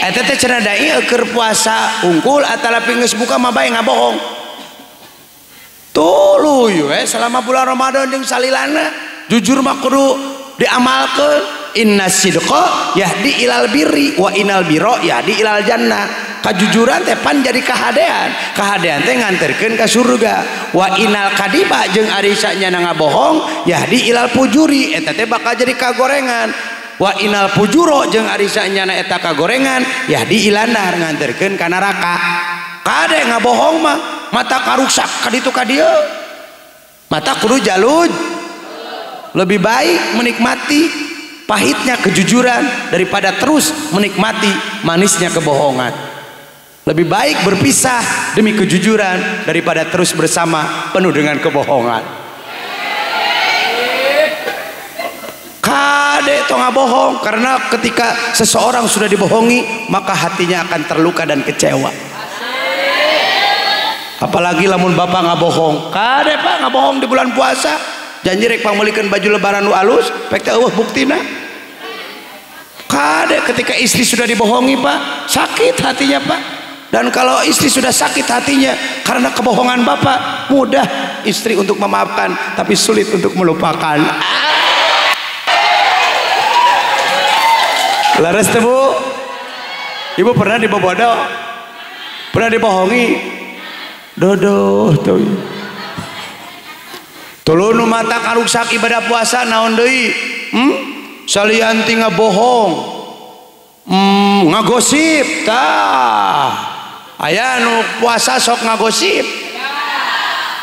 Eta teh cenah dai keur puasa unggul atalapi geus buka mah bae ngabohong. Tuluy we selama bulan Ramadan jeung salilana jujur mah kudu diamalkeun. Inna sidqa yahdi ilal birri wa inal birra yahdi ilal jannah. Kajujuran teh pan jadi kahadean, kahadean teh nganterkeun ka surga. Wa inal kadiba jeung ari sanyana ngabohong yahdi ilal pujuri, eta teh bakal jadi kagorengan. Wa inal pujuro jeung ari sanyana eta kagorengan yahdi ilanar, nganterkeun ka neraka. Kade ngabohong mah mata karuksak ka ditu ka dieu, mata kudu jaluj. Lebih baik menikmati pahitnya kejujuran daripada terus menikmati manisnya kebohongan. Lebih baik berpisah demi kejujuran daripada terus bersama penuh dengan kebohongan. Kade tong ngabohong, karena ketika seseorang sudah dibohongi maka hatinya akan terluka dan kecewa. Apalagi lamun bapak ngabohong. Kade pak ngabohong di bulan puasa, janji rek pangmeulikeun baju lebaran nu alus, pek teh eueuh buktina. Kade ketika istri sudah dibohongi pak, sakit hatinya pak. Dan kalau istri sudah sakit hatinya karena kebohongan bapak, mudah istri untuk memaafkan tapi sulit untuk melupakan. Leres teh Bu? Ibu pernah dibobodo? Pernah dibohongi? Dodoh tuh. Tuluy nu mata karuksak ibadah puasa naon deui? Salian ti ngabohong, ngagosip. Tah. Aya nu puasa sok ngagosip.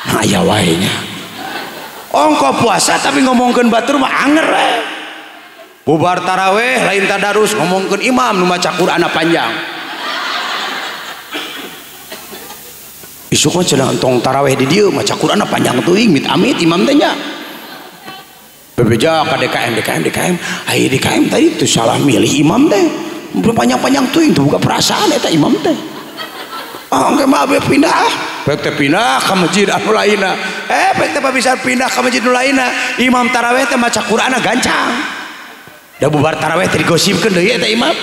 Nah, aya wae nya. Ongko puasa tapi ngomongkeun batur mah anger we. Bubar taraweh lain tadarus ngomongkeun imam nu maca Qur'anna panjang. Isuk mah cenah entong taraweh di dieu maca Qur'anna panjang teuing mit-amit imam teh nya. Bebeja ka DKM DKM DKM, ai DKM tadi teu salah milih imam teh. Panjang-panjang teuing teu boga perasaan eta imam teh. Ah engke mah abdi pindah ah. Pek teh pindah ka masjid anu lainna. Pek teh bisa pindah ka masjid nu lainna. Imam taraweh teh maca Qur'anna gancang. Da bubar taraweh teh digosipkeun deui eta imam.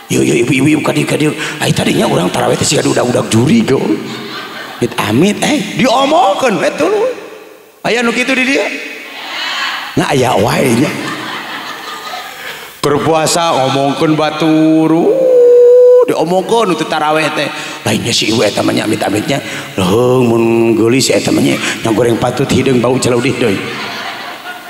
Yo yo ibu-ibu kadieu ai tadinya urang tarawih teh siga udah-udah juri go. Amit amit diomongkeun we tuluy. Aya nu kitu di dieu? Nah aya wae nya. Keur puasa ngomongkeun batur. Diomongkeun nu teu tarawih teh. Lainnya si ibu eta mah nya amit-amitnya. Leuheung mun geulis eta mah nya goreng patut hideung bau calaudih deui.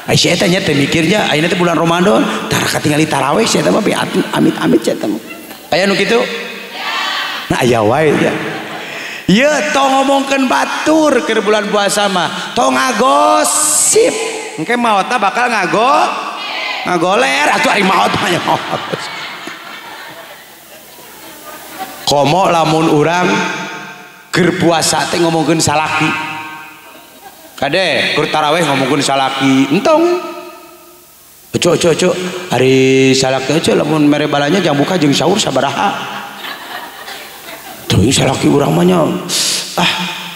Ai si eta nya teh mikirnya ayeuna teh bulan Ramadan, tara katingali tarawih si eta mah amit-amit si eta mah. Aya nu kitu? Nah aya wae nya. Ieu tong ngomongkeun batur keur bulan puasa mah, tong ngagosip. Engke maotna bakal ngagoler atuh ari maot mah nya. Komo lamun urang keur puasa teh ngomongkeun salaki. Kade keur tarawih ngomongkeun salaki, entong. Ojo ojo ojo, ari salaki ojo lamun mere balanya jang buka jeung sahur sabaraha. Teuing salaki urang mah nya ah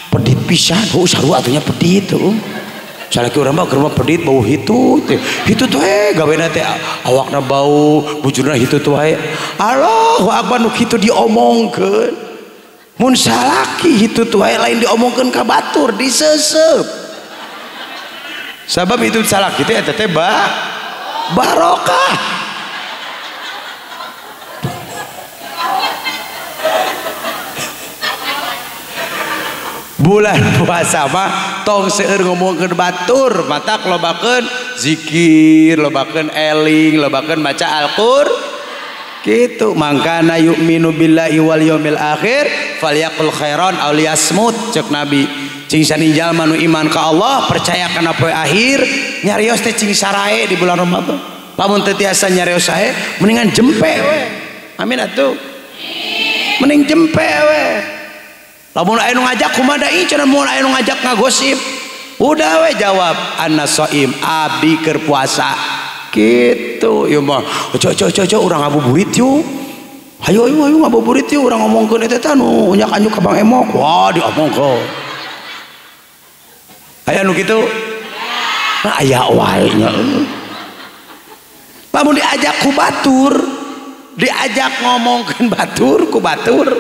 pedit pisan, heuh sarua atuh nya pedit heuh. Salaki urang mah keur mah pedit bau hitut teh. Hitut we gawena teh awakna bau, bujurna hitut wae. Allahu akbar nu kitu diomongkeun. Mun salaki hitut wae lain diomongkeun ka batur, diseuseup. Sabab itu salaki teh eta teh barokah. Bulan puasa mah tong seueur ngomongkeun batur, matak lobakeun zikir, lobakeun eling, lobakeun maca Al-Qur'an. Gitu, mangkana yu'minu billahi wal yaumil akhir falyaqul khairan aw liyasmut cek Nabi. Cing saninjal manu iman ka Allah, percaya kana poe akhir, nyarios teh cing sarae di bulan Ramadan. Lamun teu tiasa nyarios sae, mendingan jempe we. Amin atuh. Mending jempe we. Lamun aya nu ngajak kumaha da cenah mun aya nu ngajak ngagosip. Udah we jawab anna shaim abdi keur puasa. Gitu ieu mah. Ojo ojo ojo urang ngabuburit yuk. Hayo ayo ayo ngabuburit yuk urang ngomongkeun eta teh nu unyak-anyuk ka Bang Emok. Wah diomongkeun. Aya nu kitu? Nah aya wae nya. Lamun diajak ku batur, diajak ngomongkeun batur ku batur.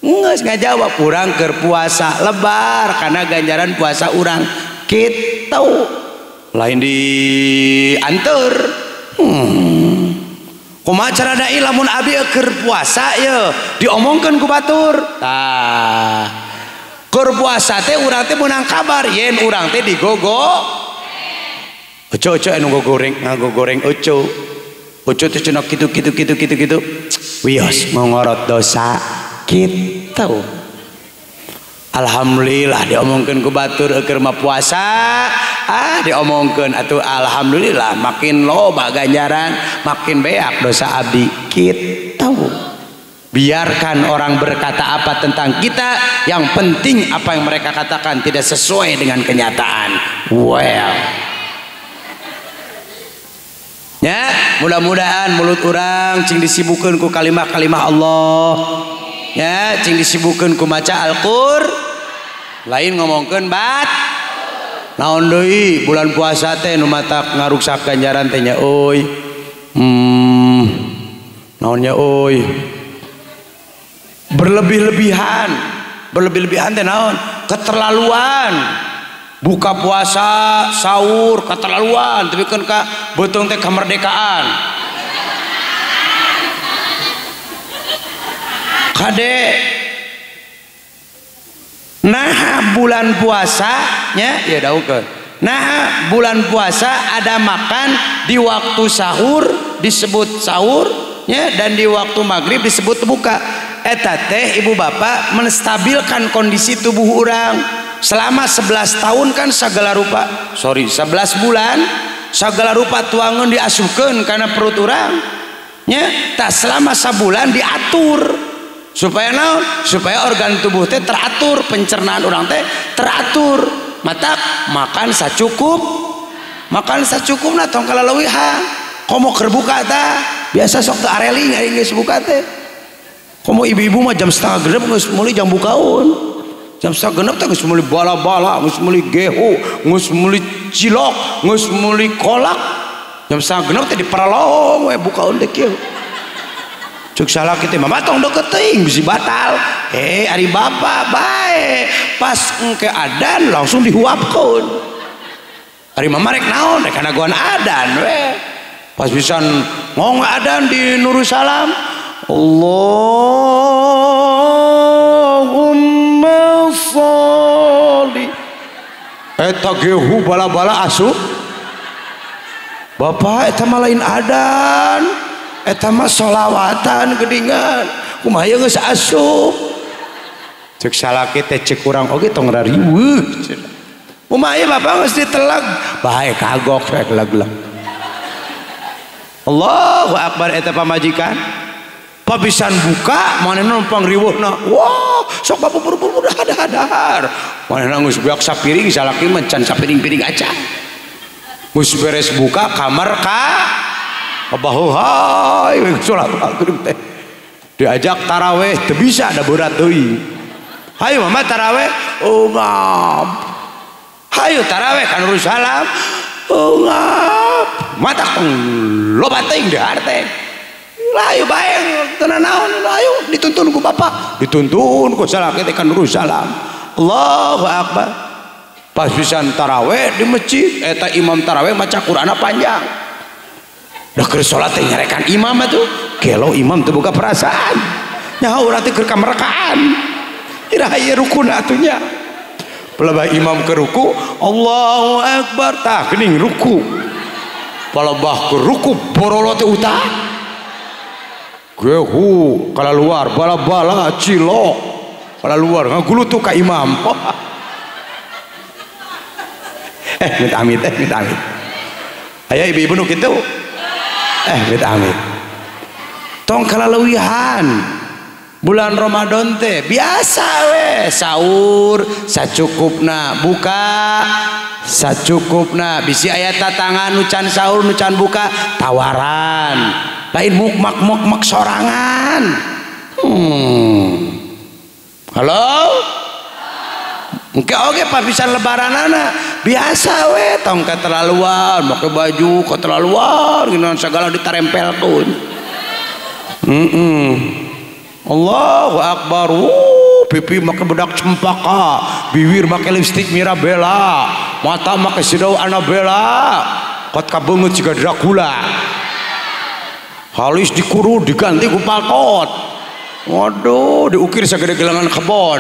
Ngeus ngajawab urang keur puasa lebar karena ganjaran puasa urang kitu. Lain dianteur. Kumaha cara dai lamun abdi keur puasa ye diomongkeun ku batur. Tah. Keur puasa teh urang teh meunang kabar yen urang teh digogo. Ojo ojo anu goreng ngagogoreng ojo. Ojo teh cenah kitu kitu kitu kitu kitu. Wios ngorot dosa. Gitu. Alhamdulillah diomongkeun ku batur keur mah puasa, ah diomongkeun atuh alhamdulillah makin loba ganjaran, makin beak dosa abdi. Gitu. Biarkan orang berkata apa tentang kita, yang penting apa yang mereka katakan tidak sesuai dengan kenyataan. Well. Ya, mudah-mudahan mulut urang cing disibukeun ku kalimah-kalimah Allah. Ya, cing disibukeun ku maca Al-Qur'an, lain ngomongkeun bat. Naon deui bulan puasa teh nu matak ngaruksak ganjaran teh nya euy. Naon nya euy. Berlebih-lebihan. Berlebih-lebihan teh naon? Keterlaluan. Buka puasa, sahur keterlaluan, tapi kan ka beuteung teh kemerdekaan. Kade nah bulan puasa nya ya daukeun. Nah bulan puasa ada makan di waktu sahur disebut sahur nya dan di waktu maghrib disebut buka. Eta teh ibu bapak menstabilkan kondisi tubuh urang selama 11 tahun kan segala rupa, sorry 11 bulan segala rupa tuangan diasupkeun kana perut urang nya, tak selama sabulan diatur supaya naon? Supaya organ tubuh teh teratur, pencernaan orang teh teratur. Mata makan sacukup, makan sacukupna tong kalaleuwihan. Komo keur buka tah, biasa sok teu areling ari geus buka teh. Komo ibu-ibu mah jam 5:30 geus meuli jam bukaun. Jam 5:30 teh geus meuli bala-bala, geus meuli gehu, geus meuli cilok, geus meuli kolak. Jam 5:30 teh diperelong we bukaun teh kieu. Cek salaki teh mama tong deket teuing bisi batal. Ari bapak bae pas engke adan langsung dihuapkeun. Ari mama rek naon rek kanagoan adan we. Pas pisan ngong adan di Nurussalam, Allahumma sholli. Eta gehu bala-bala asup. Bapak eta mah lain adan, eta mah sholawatan geuningan. Kumaha ieu geus asup. Cek salaki teh cek urang oge tong rariweuh. Kumaha ieu bapak geus diteleg, bae kagok rek leg-leg. Allahu akbar eta pamajikan. Pabisan buka manehna numpang riweuhna. Wah, sok bapak buru-buru dahar-dahar. Manehna geus beak sapiring salaki mah can sapiring-piring acan. Geus beres buka kamar ka bahuhai salat maghrib teh. Diajak taraweh teu bisa da berat deui. Hayu mama taraweh, ungap. Hayu taraweh ka Nurussalam, ungap. Mata tong loba teuing dahar teh. Ayo bae teu naon, ayo dituntun ku bapak, dituntun ku salaki teh ka Nurussalam. Allahu akbar. Pas pisan taraweh di masjid eta imam taraweh maca Qur'anna panjang. Da keur salat teh nyarekan imam atuh, gelo imam teu boga perasaan. Nyaho urang teh keur kamerekaan. Iraha ieu rukuna atuh nya. Pelebah imam ke ruku, Allahu akbar tah geuning ruku. Pelebah ke ruku borolo teh utah. Gehu kalaluar bala-bala cilok kalaluar ngagulutuk ka imam. Mit amit, mit amit. Aya ibu-ibu nu kitu. Mit amit. Tong kalaleuwihan. Bulan Ramadan teh biasa we sahur sacukupna, buka sacukupna. Bisi aya tatangan nu can sahur nu can buka tawaran. Lain mukmak mukmak sorangan. Halo? Engke oge papisan lebaranana biasa we tong keterlaluan make baju keterlaluan geunan segala ditarempelkeun. Allahu akbar. Pipi make bedak cempaka, bibir make lipstik Mirabella, mata make sidau Annabella, kot kabeungeut siga Dracula. Halis dikuru diganti ku paltot. Waduh, diukir sagede gelangan kebon.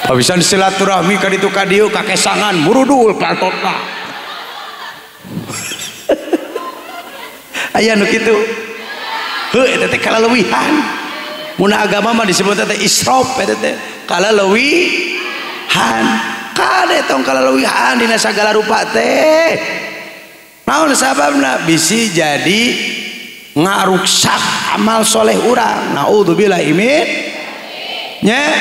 Habisan silaturahmi ka ditu ka dieu kakesangan murudul paltotna. Aya nu kitu. Heuh eta teh kalaleuwihan. Mun agama mah disebut teh israf eta teh kalaleuwihan. Kade tong kalaleuwihan dina sagala rupa teh. Naon sababna bisi jadi ngaruksak amal soleh urang. Naudzubillah imin. Nya.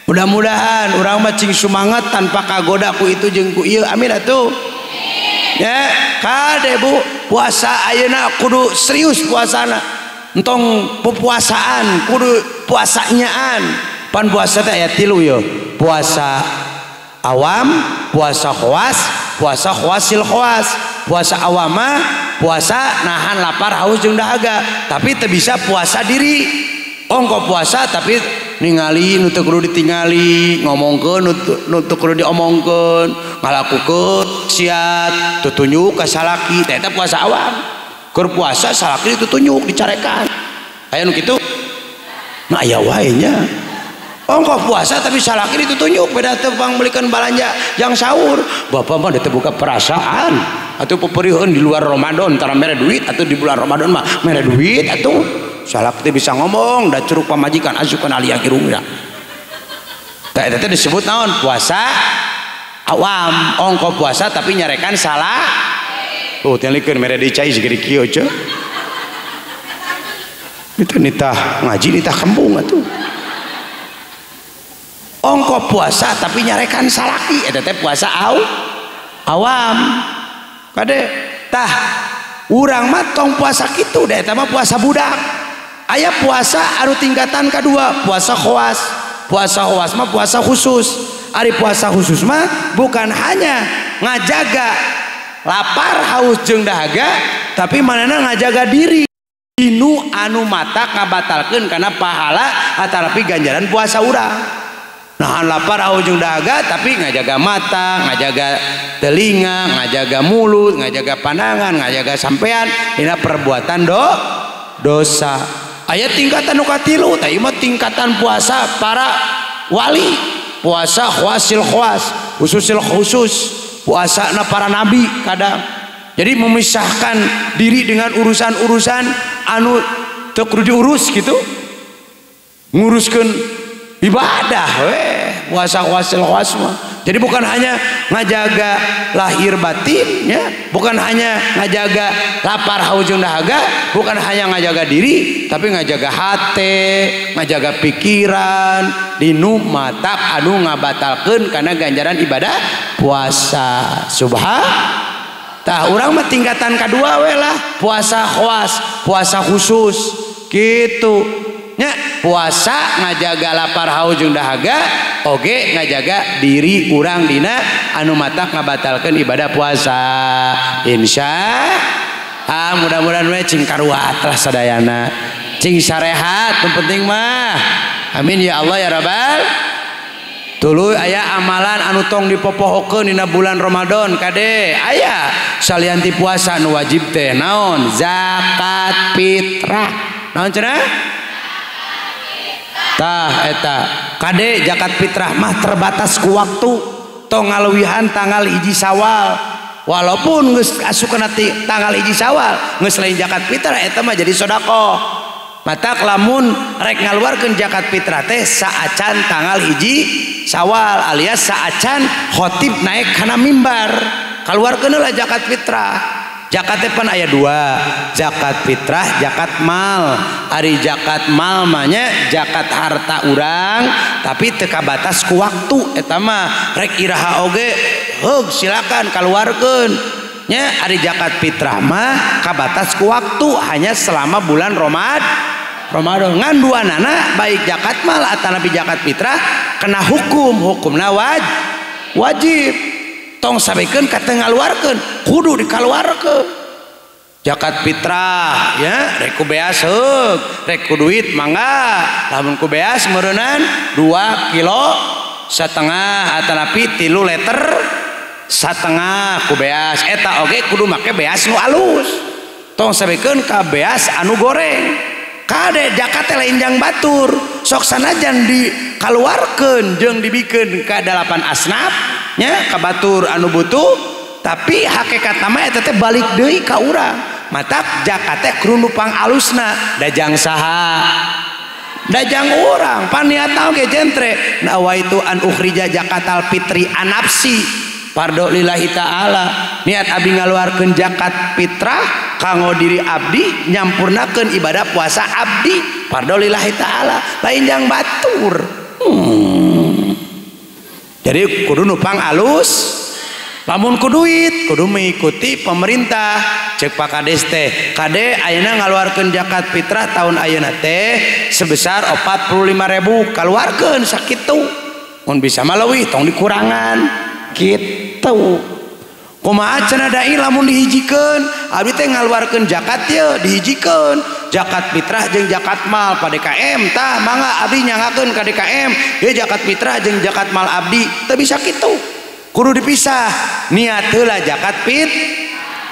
Mudah-mudahan urang mah cing sumangat tanpa kagoda ku itu jeung ku ieu. Amin atuh. Ya, kade Bu, puasa ayeuna kudu serius puasana. Entong pepuasaan, kudu puasanyaan. Pan puasa teh aya 3 yo. Puasa awam, puasa khawas, puasa khawasil khawas. Puasa awam mah puasa nahan lapar haus jeung dahaga, tapi teu bisa puasa diri. Ongko puasa tapi ningali nu teu kudu ditingali, ngomongkeun nu teu kudu diomongkeun, ngalakukeun siat, tutunjuk ka salaki, teh eta puasa awam. Keur puasa salaki ditutunjuk dicarekan. Aya nu kitu? Nah aya wae nya. Ongko puasa tapi salaki ditutunjuk beda teu pangmeulikeun balanja yang sahur. Bapak mah teu buka perasaan atuh peperiheun di luar Ramadan tara mere duit atuh di bulan Ramadan mah mere duit atuh. Salak teh bisa ngomong da curug pamajikan asup kana liang irungna. Tah eta teh disebut naon? Puasa awam. Ongko puasa tapi nyarekan salah. Oh, tingalikeun mere deui cai segede kieu ceu. Itu nitah ngaji nitah kembung atuh. Ongko puasa tapi nyarekan salaki eta teh puasa awam. Kade tah urang mah tong puasa kitu da eta mah puasa budak. Aya puasa anu tingkatan kedua, puasa khawas. Puasa khawas mah puasa khusus. Ari puasa khusus mah bukan hanya ngajaga Lapar haus jeung dahaga tapi manehna ngajaga diri. Dinu anu mata kabatalkeun kana pahala atanapi ganjaran puasa urang. Nahan lapar haus jeung dahaga tapi ngajaga mata, ngajaga telinga, ngajaga mulut, ngajaga pandangan, ngajaga sampean dina perbuatan dosa. Aya tingkatan nu katilu, tah ieu mah tingkatan puasa para wali, puasa khawasil khawas, khususil khusus, puasana para nabi kadang. Jadi memisahkan diri dengan urusan-urusan anu teu kudu diurus gitu. Nguruskeun ibadah weh, puasa khawasil khawas mah. Jadi bukan hanya ngajaga lahir batin ya, bukan hanya ngajaga lapar haus jeung dahaga, bukan hanya ngajaga diri, tapi ngajaga hate, ngajaga pikiran, dinu matak anu ngabatalkeun kana ganjaran ibadah puasa. Subhan. Tah urang mah tingkatan kadua we lah, puasa khawas, puasa khusus gitu. Nya puasa ngajaga lapar haus jeung dahaga oge ngajaga diri urang dina anu matak ngabatalkeun ibadah puasa. Insya Allah mudah-mudahan we cing karuat lah sadayana, cing sarehat nu penting mah. Amin ya Allah ya rabbal. Tuluy aya amalan anu tong dipopohokeun dina bulan Ramadan kade aya salian ti puasa nu wajib teh naon? Zakat fitrah. Naon cenah? Tah eta kade zakat fitrah mah terbatas ku waktu, tong ngaluwihan tanggal 1 Syawal. Walaupun geus asup kana tanggal 1 Syawal geus lain zakat fitrah eta mah jadi sedekah. Matak lamun rek ngaluarkeun zakat fitrah teh saacan tanggal 1 Syawal alias saacan khotib naik kana mimbar. Kaluarkeun lah zakat fitrah. Zakat teh pan aya dua, zakat fitrah, zakat mal. Ari zakat mal mah nya zakat harta urang tapi teu kabatas ku waktu eta mah rek iraha oge heug silakan kaluarkeun. Nya ari zakat fitrah mah kabatas ku waktu hanya selama bulan Ramadan. Ngan duanana baik zakat mal atanapi zakat fitrah kena hukum, hukumna wajib. Tong sabekeun ka teu ngaluarkeun, kudu dikaluarkeun. Zakat fitrah ya rek ku beas heug, rek ku duit mangga. Lamun ku beas meureunnan 2,5 kilo atanapi 3 liter setengah ku beas. Eta oge kudu make beas nu alus. Tong sabekeun ka beas anu goreng. Kade zakat teh lain jang batur, sok sanajan dikaluarkeun jeung dibikeun ka 8 asnaf nya ka batur anu butuh, tapi hakikatna mah eta teh balik deui ka urang. Matak zakat teh kudu nu pangalusna, dajang saha? Dajang urang, paniatna oge jentre. Nawaitu an ukhrija zakatal fitri anafsi pardo lillahi ta'ala. Niat abdi ngaluarkeun zakat fitrah kanggo diri abdi nyampurnakeun ibadah puasa abdi pardo lillahi ta'ala, lain jang batur. Jadi kudu nu pangalus. Lamun ku duit kudu mengikuti pemerintah. Cek Pak Kades teh, kade ayeuna ngaluarkeun zakat fitrah tahun ayeuna teh sebesar 45.000, kaluarkeun sakitu. Mun bisa mah leuwih tong dikurangan gitu. Kumaha cenah dai lamun dihijikeun, abdi teh ngaluarkeun zakat ye dihijikeun, zakat fitrah jeung zakat mal pa DKM tah mangga abdi nyangakeun ka DKM ye zakat fitrah jeung zakat mal abdi teu bisa kitu. Kudu dipisah. Niat heula zakat fit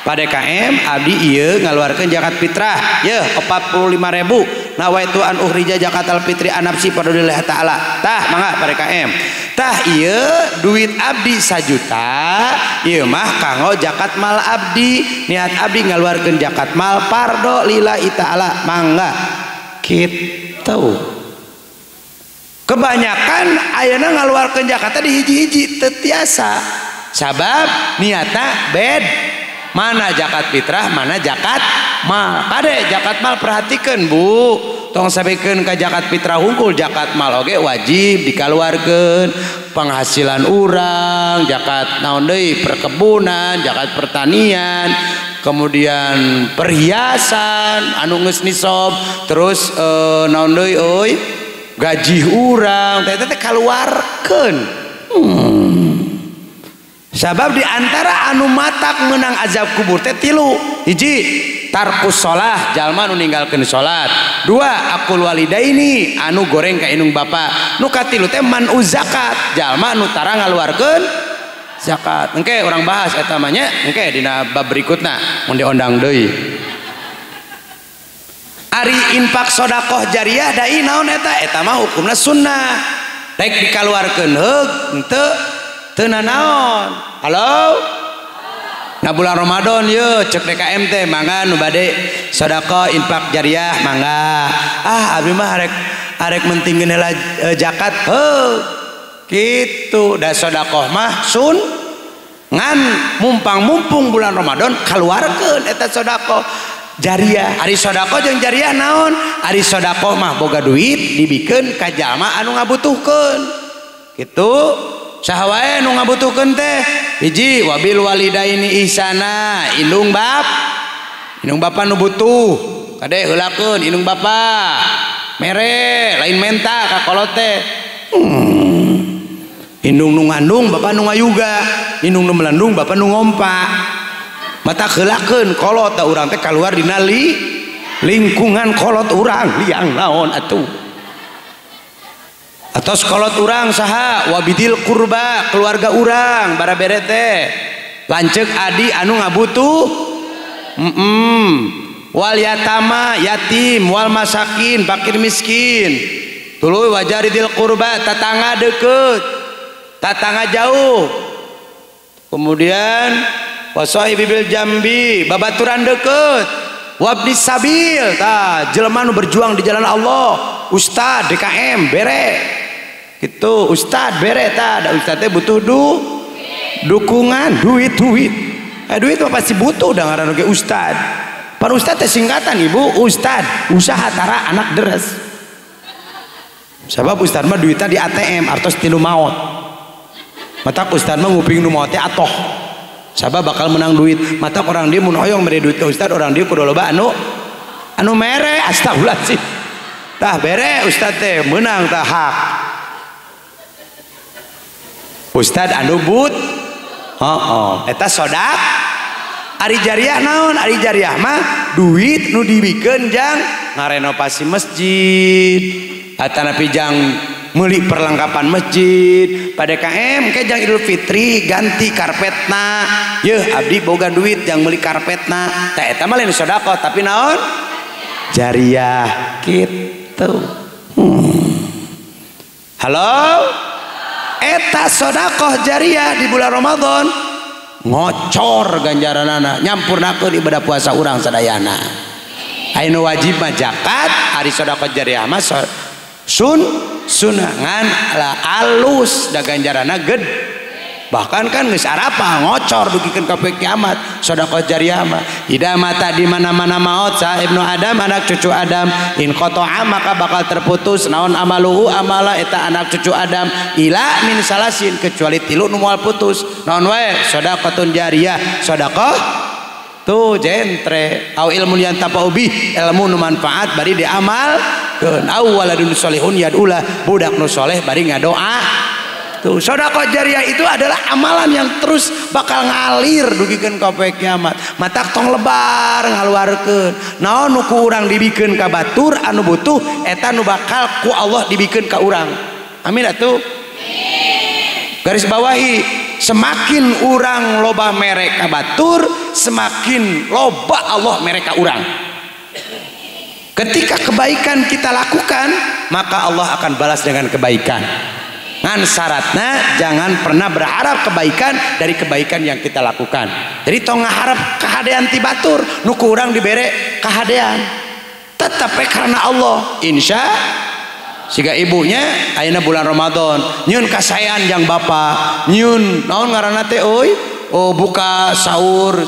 pa DKM abdi ieu ngaluarkeun zakat fitrah ye 45.000. Nawaitu an ukhrija zakatal fitri anafsi fadlillah ta'ala. Tah mangga pa DKM. Tah ieu duit abdi 1 juta ieu mah kanggo zakat mal abdi. Niat abdi ngaluarkeun zakat mal pardo lillahi ta'ala mangga kitu. Kebanyakan ayeuna ngaluarkeun zakatna di hiji-hiji teu tiasa. Sabab niatna bed. Mana zakat fitrah, mana zakat mal. Kade zakat mal perhatikeun Bu. Tong sabekeun ka zakat fitrah hungkul, zakat mal oge wajib dikaluarkeun. Penghasilan urang, zakat naon deui, perkebunan, zakat pertanian, kemudian perhiasan anu geus nisab, terus naon deui euy, gaji urang teh teh kaluarkeun. Sabab di antara anu matak menang azab kubur teh tilu. Hiji, tarkus sholah, jalma nu ninggalkeun salat. Dua, akul walidaini, anu goreng ka indung bapa. Nu katilu teh man zakat, jalma nu tara ngaluarkeun zakat. Engke urang bahas eta mah nya, engke dina bab berikutna mun diondang deui. Ari infak sedekah jariah dai naon eta? Eta mah hukumna sunnah. Rek dikaluarkeun heug henteu teu nanaon. Halo? Nah bulan Ramadan ye cek DKM teh mangga nu bade sedekah infak jariah mangga. Ah abdi mah arek mentingkeun heula zakat heuh. Kitu da sedekah mah sun ngan mumpang-mumpung bulan Ramadan kaluarkeun eta sedekah jariah. Ari sedekah jeung jariah naon? Ari sedekah mah boga duit dibikeun ka jalma anu ngabutuhkeun. Kitu. Saha wae nu ngabutuhkeun teh? Hiji, wabil walidaini ihsana, indung bap. Indung bapa nu butuh, kade heulakeun indung bapa. Mere lain menta ka kolot teh. Indung nu ngandung bapa nu ngayuga, indung nu melandung bapa nu ngompa. Mata heulakeun kolot da urang teh kaluar dina lingkungan kolot urang liang naon atuh. Atos kolot urang saha wabidil kurba, keluarga urang barabere teh lanceuk adi anu ngabutuh, wal yatama yatim, wal masakin fakir miskin, tuluy wajaridil kurba tetangga deket tetangga jauh, kemudian wasahibil jambi babaturan deket, wabni sabil tah jelema nu berjuang di jalan Allah, ustad DKM bere gitu, ustad bere tah da ustad teh butuh dukungan duit duit mah pasti butuh da ngaran oge ustad. Pan ustad teh singkatan ibu, ustad usaha tara anak deres. Sabab ustad mah duitna di ATM artos tilu maot. Matak ustad mah nguping nu maot teh atoh. Sabab bakal menang duit. Matak orang dia mun hoyong mere duit ka ustad, orang dia kudu loba anu mere, astagfirullahaladzim. Tah bere ustad teh menang tah hak. Ustad anu but, eta sodak. Ari jariah naon? Ari jariah mah duit nu dibikeun jang ngarenovasi masjid, atanapi jang meuli perlengkapan masjid. Pada KM ke jang Idul Fitri ganti karpetna, yeuh abdi boga duit jang meuli karpetna. Tah eta mah lain sedekah tapi naon? Jariah kitu. Halo? Eta sedekah jariah di bulan Ramadan ngocor ganjaranana, nyampurnakeun ibadah puasa urang sadayana. Anu wajib mah zakat, ari sedekah jariah mah sunnah ngan lah alus da ganjaranna gede. Bahkan kan geus arapah ngocor dugikeun ka poe kiamat sedekah jariah mah. Ida mata di mana-mana maot sa ibnu Adam anak cucu Adam, in qata'a maka bakal terputus naon amaluhu amala eta anak cucu Adam ila min salasin kecuali tilu nu moal putus. Naon wae? Sedekahun jariah, sedekah tuh jentre, au ilmun yantafa'u bih, ilmu nu manfaat bari diamalkeun, au waladun solihun yad'ulah, budak nu soleh bari ngadoa. Tuh, sedekah jariah itu adalah amalan yang terus bakal ngalir dugikeun ka poe kiamat. Matak tong lebar ngaluarkeun. Naon nu ku urang dibikeun ka batur anu butuh eta nu bakal ku Allah dibikeun ka urang. Amin atuh. Garis bawahi, semakin urang loba mere ka batur, semakin loba Allah mere ka urang. Ketika kebaikan kita lakukan, maka Allah akan balas dengan kebaikan. Ngan syaratnya jangan pernah berharap kebaikan dari kebaikan yang kita lakukan. Jadi tong ngaharap kahadean ti batur, nu ku urang dibere kahadean. Tetap karena Allah. Insya siga ibunya ayeuna bulan Ramadan nyieun kasaean jang bapa, nyieun naon ngaranna teh euy? Oh buka sahur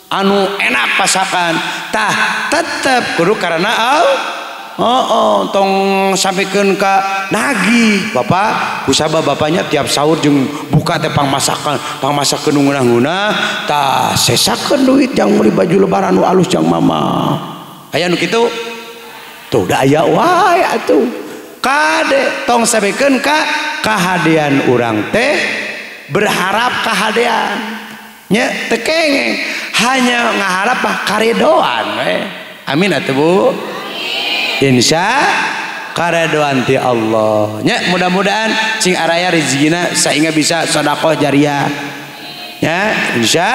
anu enak pasakan. Tah tetep kudu karena Allah. Oh, tong sampikeun ka nagih bapak, kusaba bapaknya tiap sahur jeung buka teh pangmasakan, pangmasakeun nu ngeunah-ngeunah, tah sesakeun duit jang meuli baju lebaran nu alus jang mama. Aya nu kitu? Tuh da aya wae atuh. Kade tong sampikeun ka kahadean urang teh berharap kahadean nya teu kengeng hanya ngaharap mah karedoan we. Amin atuh Bu. Insya karedoan ti Allah nya, mudah-mudahan cing araya rezekina sehingga bisa sedekah jariah ya, insya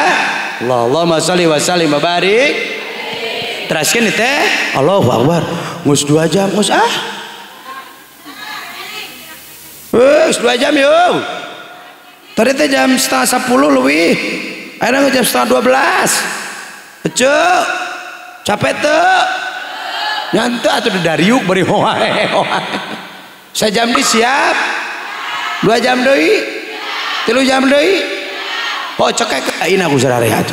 Allah. Allahumma sholli wa sallim wa barik. Teraskeun teh Allahu akbar geus 2 jam geus ah. Geus 2 jam yeuh. Tadi teh jam 9:30 leuwih. Ayeuna jam 11:30. Eceu. Capek teu? Nyantu atuh dariuk bari hoae. Sajam deui siap. 2 jam deui. 3 jam deui. Oh cekek ayeuna ku sararehat.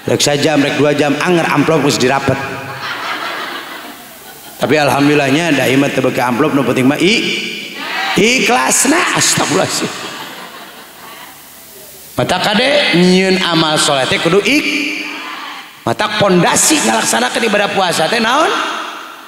Rek sajam rek 2 jam anger amplop geus dirapet. Tapi alhamdulillahnya da ieu mah teu beuki amplop nu penting mah ikhlasna. Astagfirullahaladzim. Mata kade nyieun amal soleh teh kudu mata pondasi ngalaksanakeun ibadah puasa teh naon?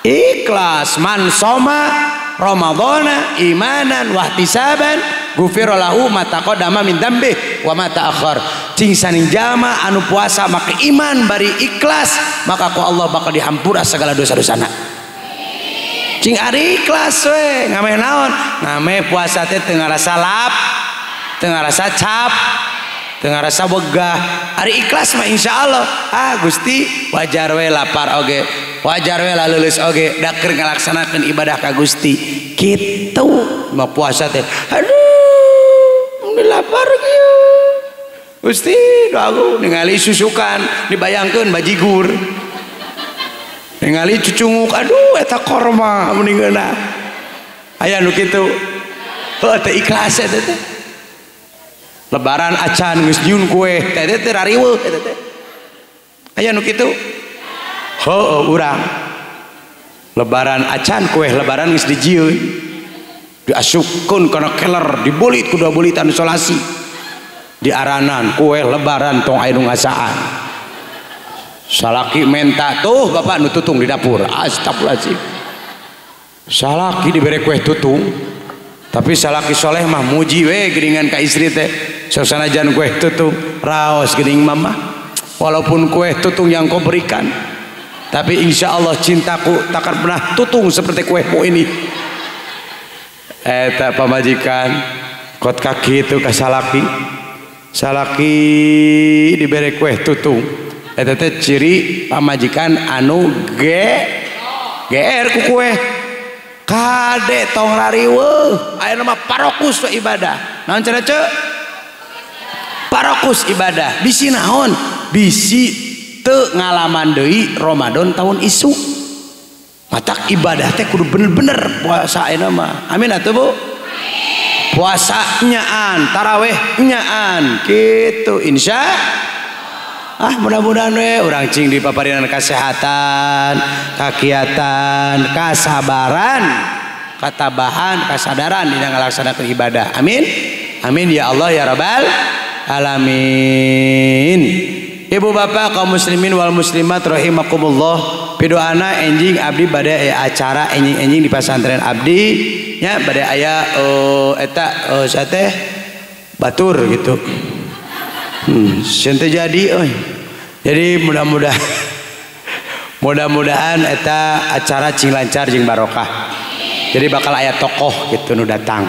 Ikhlas. Man soma ramadhana imanan wahtisaban ghufira lahu ma taqaddama min dzambihi wa ma ta'akhkhar. Cing saning jalma anu puasa maka iman bari ikhlas, maka ku Allah bakal dihampura segala dosa-dosana. Cing ari ikhlas we, ngameh naon? Ngameh puasa teh teu ngarasa lap, teu ngarasa cap, teu ngarasa wegah. Ari ikhlas mah insyaallah ah Gusti wajar we lapar oge, wajar we laleuleus oge, da keur ngalaksanakeun ibadah ka Gusti. Kitu mah puasa teh aduh mun lapar kieu Gusti doaku ningali susukan dibayangkeun bajigur, ningali cucunguk aduh eta korma mending geunah. Aya nu kitu heuh teh ikhlas eta teh. Lebaran acan geus nyieun kue teh teh rariweuh eta teh. Aya nu kitu heuh urang lebaran acan kue lebaran geus dijieun diasupkeun kana keler dibulit ku dua bulitan isolasi diaranan kue lebaran tong aya nu ngasaan. Salaki menta tuh bapak nu tutung di dapur. Astagfirullahaladzim. Salaki dibere kue tutung, tapi salaki soleh mah muji we geuningan ka istri teh. Sasanajan kue tutung raos geuning mama, walaupun kue tutung yang kau berikan, tapi insya Allah cintaku takkan pernah tutung seperti kuehmu ini. Eta pamajikan kot kaki itu ka salaki, salaki dibere kue tutung. Eta teh ciri pamajikan anu GR ku kue. Kade tong rariweuh, ayeuna mah parokus we ibadah. Naon cenah ceu? Parokus ibadah. Bisi naon? Bisi teu ngalaman deui Ramadan tahun isuk. Matak ibadah teh kudu bener-bener puasa ayeuna mah. Amin atuh Bu. Puasa nyaan, taraweh nyaan, kitu insya ah mudah-mudahan we urang cing dipaparinan kesehatan, kakiatan, kasabaran, katabahan, kasadaran dina ngalaksanakeun ibadah. Amin. Amin ya Allah ya Rabbal alamin. Ibu bapak kaum muslimin wal muslimat rahimakumullah. Pidoana enjing abdi bade aya acara enjing-enjing di pasantren abdi nya bade aya eta sate batur gitu. Sieun teu jadi euy. Jadi mudah-mudahan eta acara cing lancar jeung barokah. Jadi bakal aya tokoh gitu nu datang.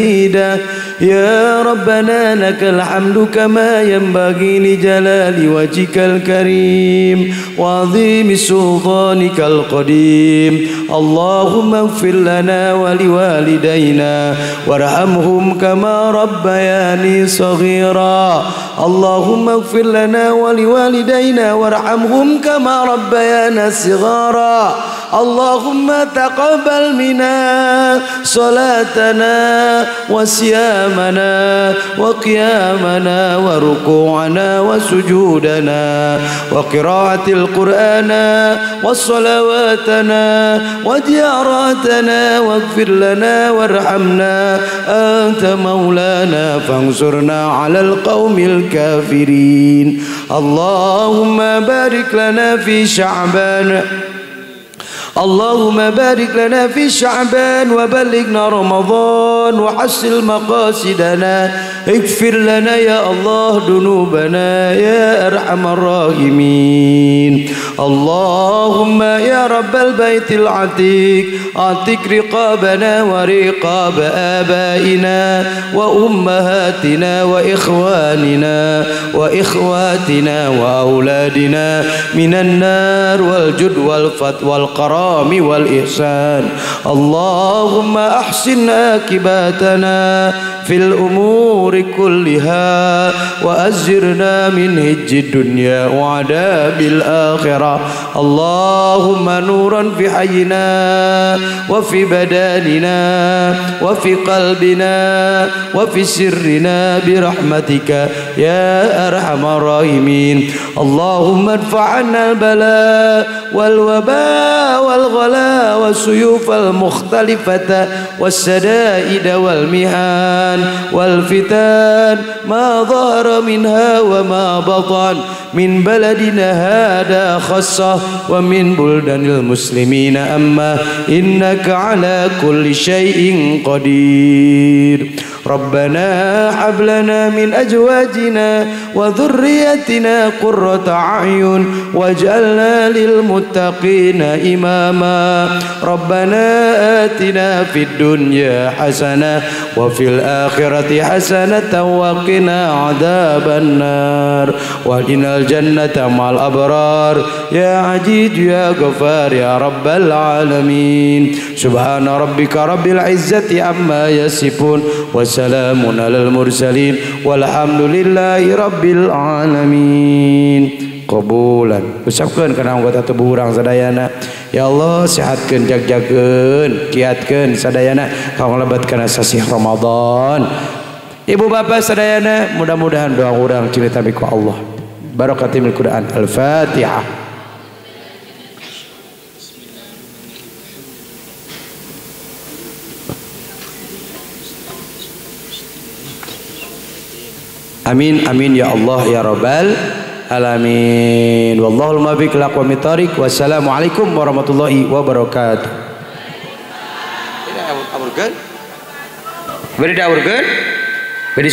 مديدا. يا ربنا لك الحمد كما ينبغي لجلال وجهك الكريم وعظيم سلطانك القديم. اللهم اغفر لنا ولوالدينا وارحمهم كما ربياني صغيرا. اللهم اغفر لنا ولوالدينا وارحمهم كما ربيانا صغارا. اللهم تقبل منا صلاتنا وصيامنا وقيامنا وركوعنا وسجودنا وقراءة القرآن وصلواتنا وزياراتنا، واغفر لنا وارحمنا أنت مولانا فانصرنا على القوم الكافرين. اللهم بارك لنا في شعبان، اللهم بارك لنا في شعبان وبلغنا رمضان وحصل مقاصدنا. اغفر لنا يا الله ذنوبنا يا أرحم الراحمين. اللهم يا رب البيت العتيق اعتق رقابنا ورقاب آبائنا وأمهاتنا وإخواننا وإخواتنا وأولادنا من النار والجد والفت والقرار والإحسان. اللهم أحسن عاقبتنا في الأمور كلها وأجرنا من هج الدنيا وعذاب الآخرة. اللهم نورا في حينا وفي بداننا وفي قلبنا وفي سرنا برحمتك يا أرحم الراحمين. اللهم ادفع عنا البلاء والوباء والغلاء والسيوف المختلفة والسدائد والمهان والفتان ما ظهر منها وما بطن من بلدنا هذا خاصة ومن بلدان المسلمين أما، إنك على كل شيء قدير. ربنا هب لنا من أزواجنا وذريتنا قرة أعين واجعلنا للمتقين إماما. ربنا آتنا في الدنيا حسنة وفي الآخرة حسنة وقنا عذاب النار واهدنا الجنة مع الأبرار يا عزيز يا غفار يا رب العالمين. سبحان ربك رب العزة عما يصفون وسلام على المرسلين والحمد لله رب العالمين. Qabulan. Usapkeun kana anggota tubuh urang sadayana. Ya Allah, sehatkeun, jagjageun, kiatkeun sadayana kanggo kana sasih Ramadan. Ibu bapak sadayana, mudah-mudahan doa urang cinta ku Allah. Barakatil Quran. Al-Fatihah. Amin amin ya Allah ya Rabbal alamin. Wallahul muwaffiq ila aqwamit thariq. Wassalamualaikum warahmatullahi wabarakatuh. Beri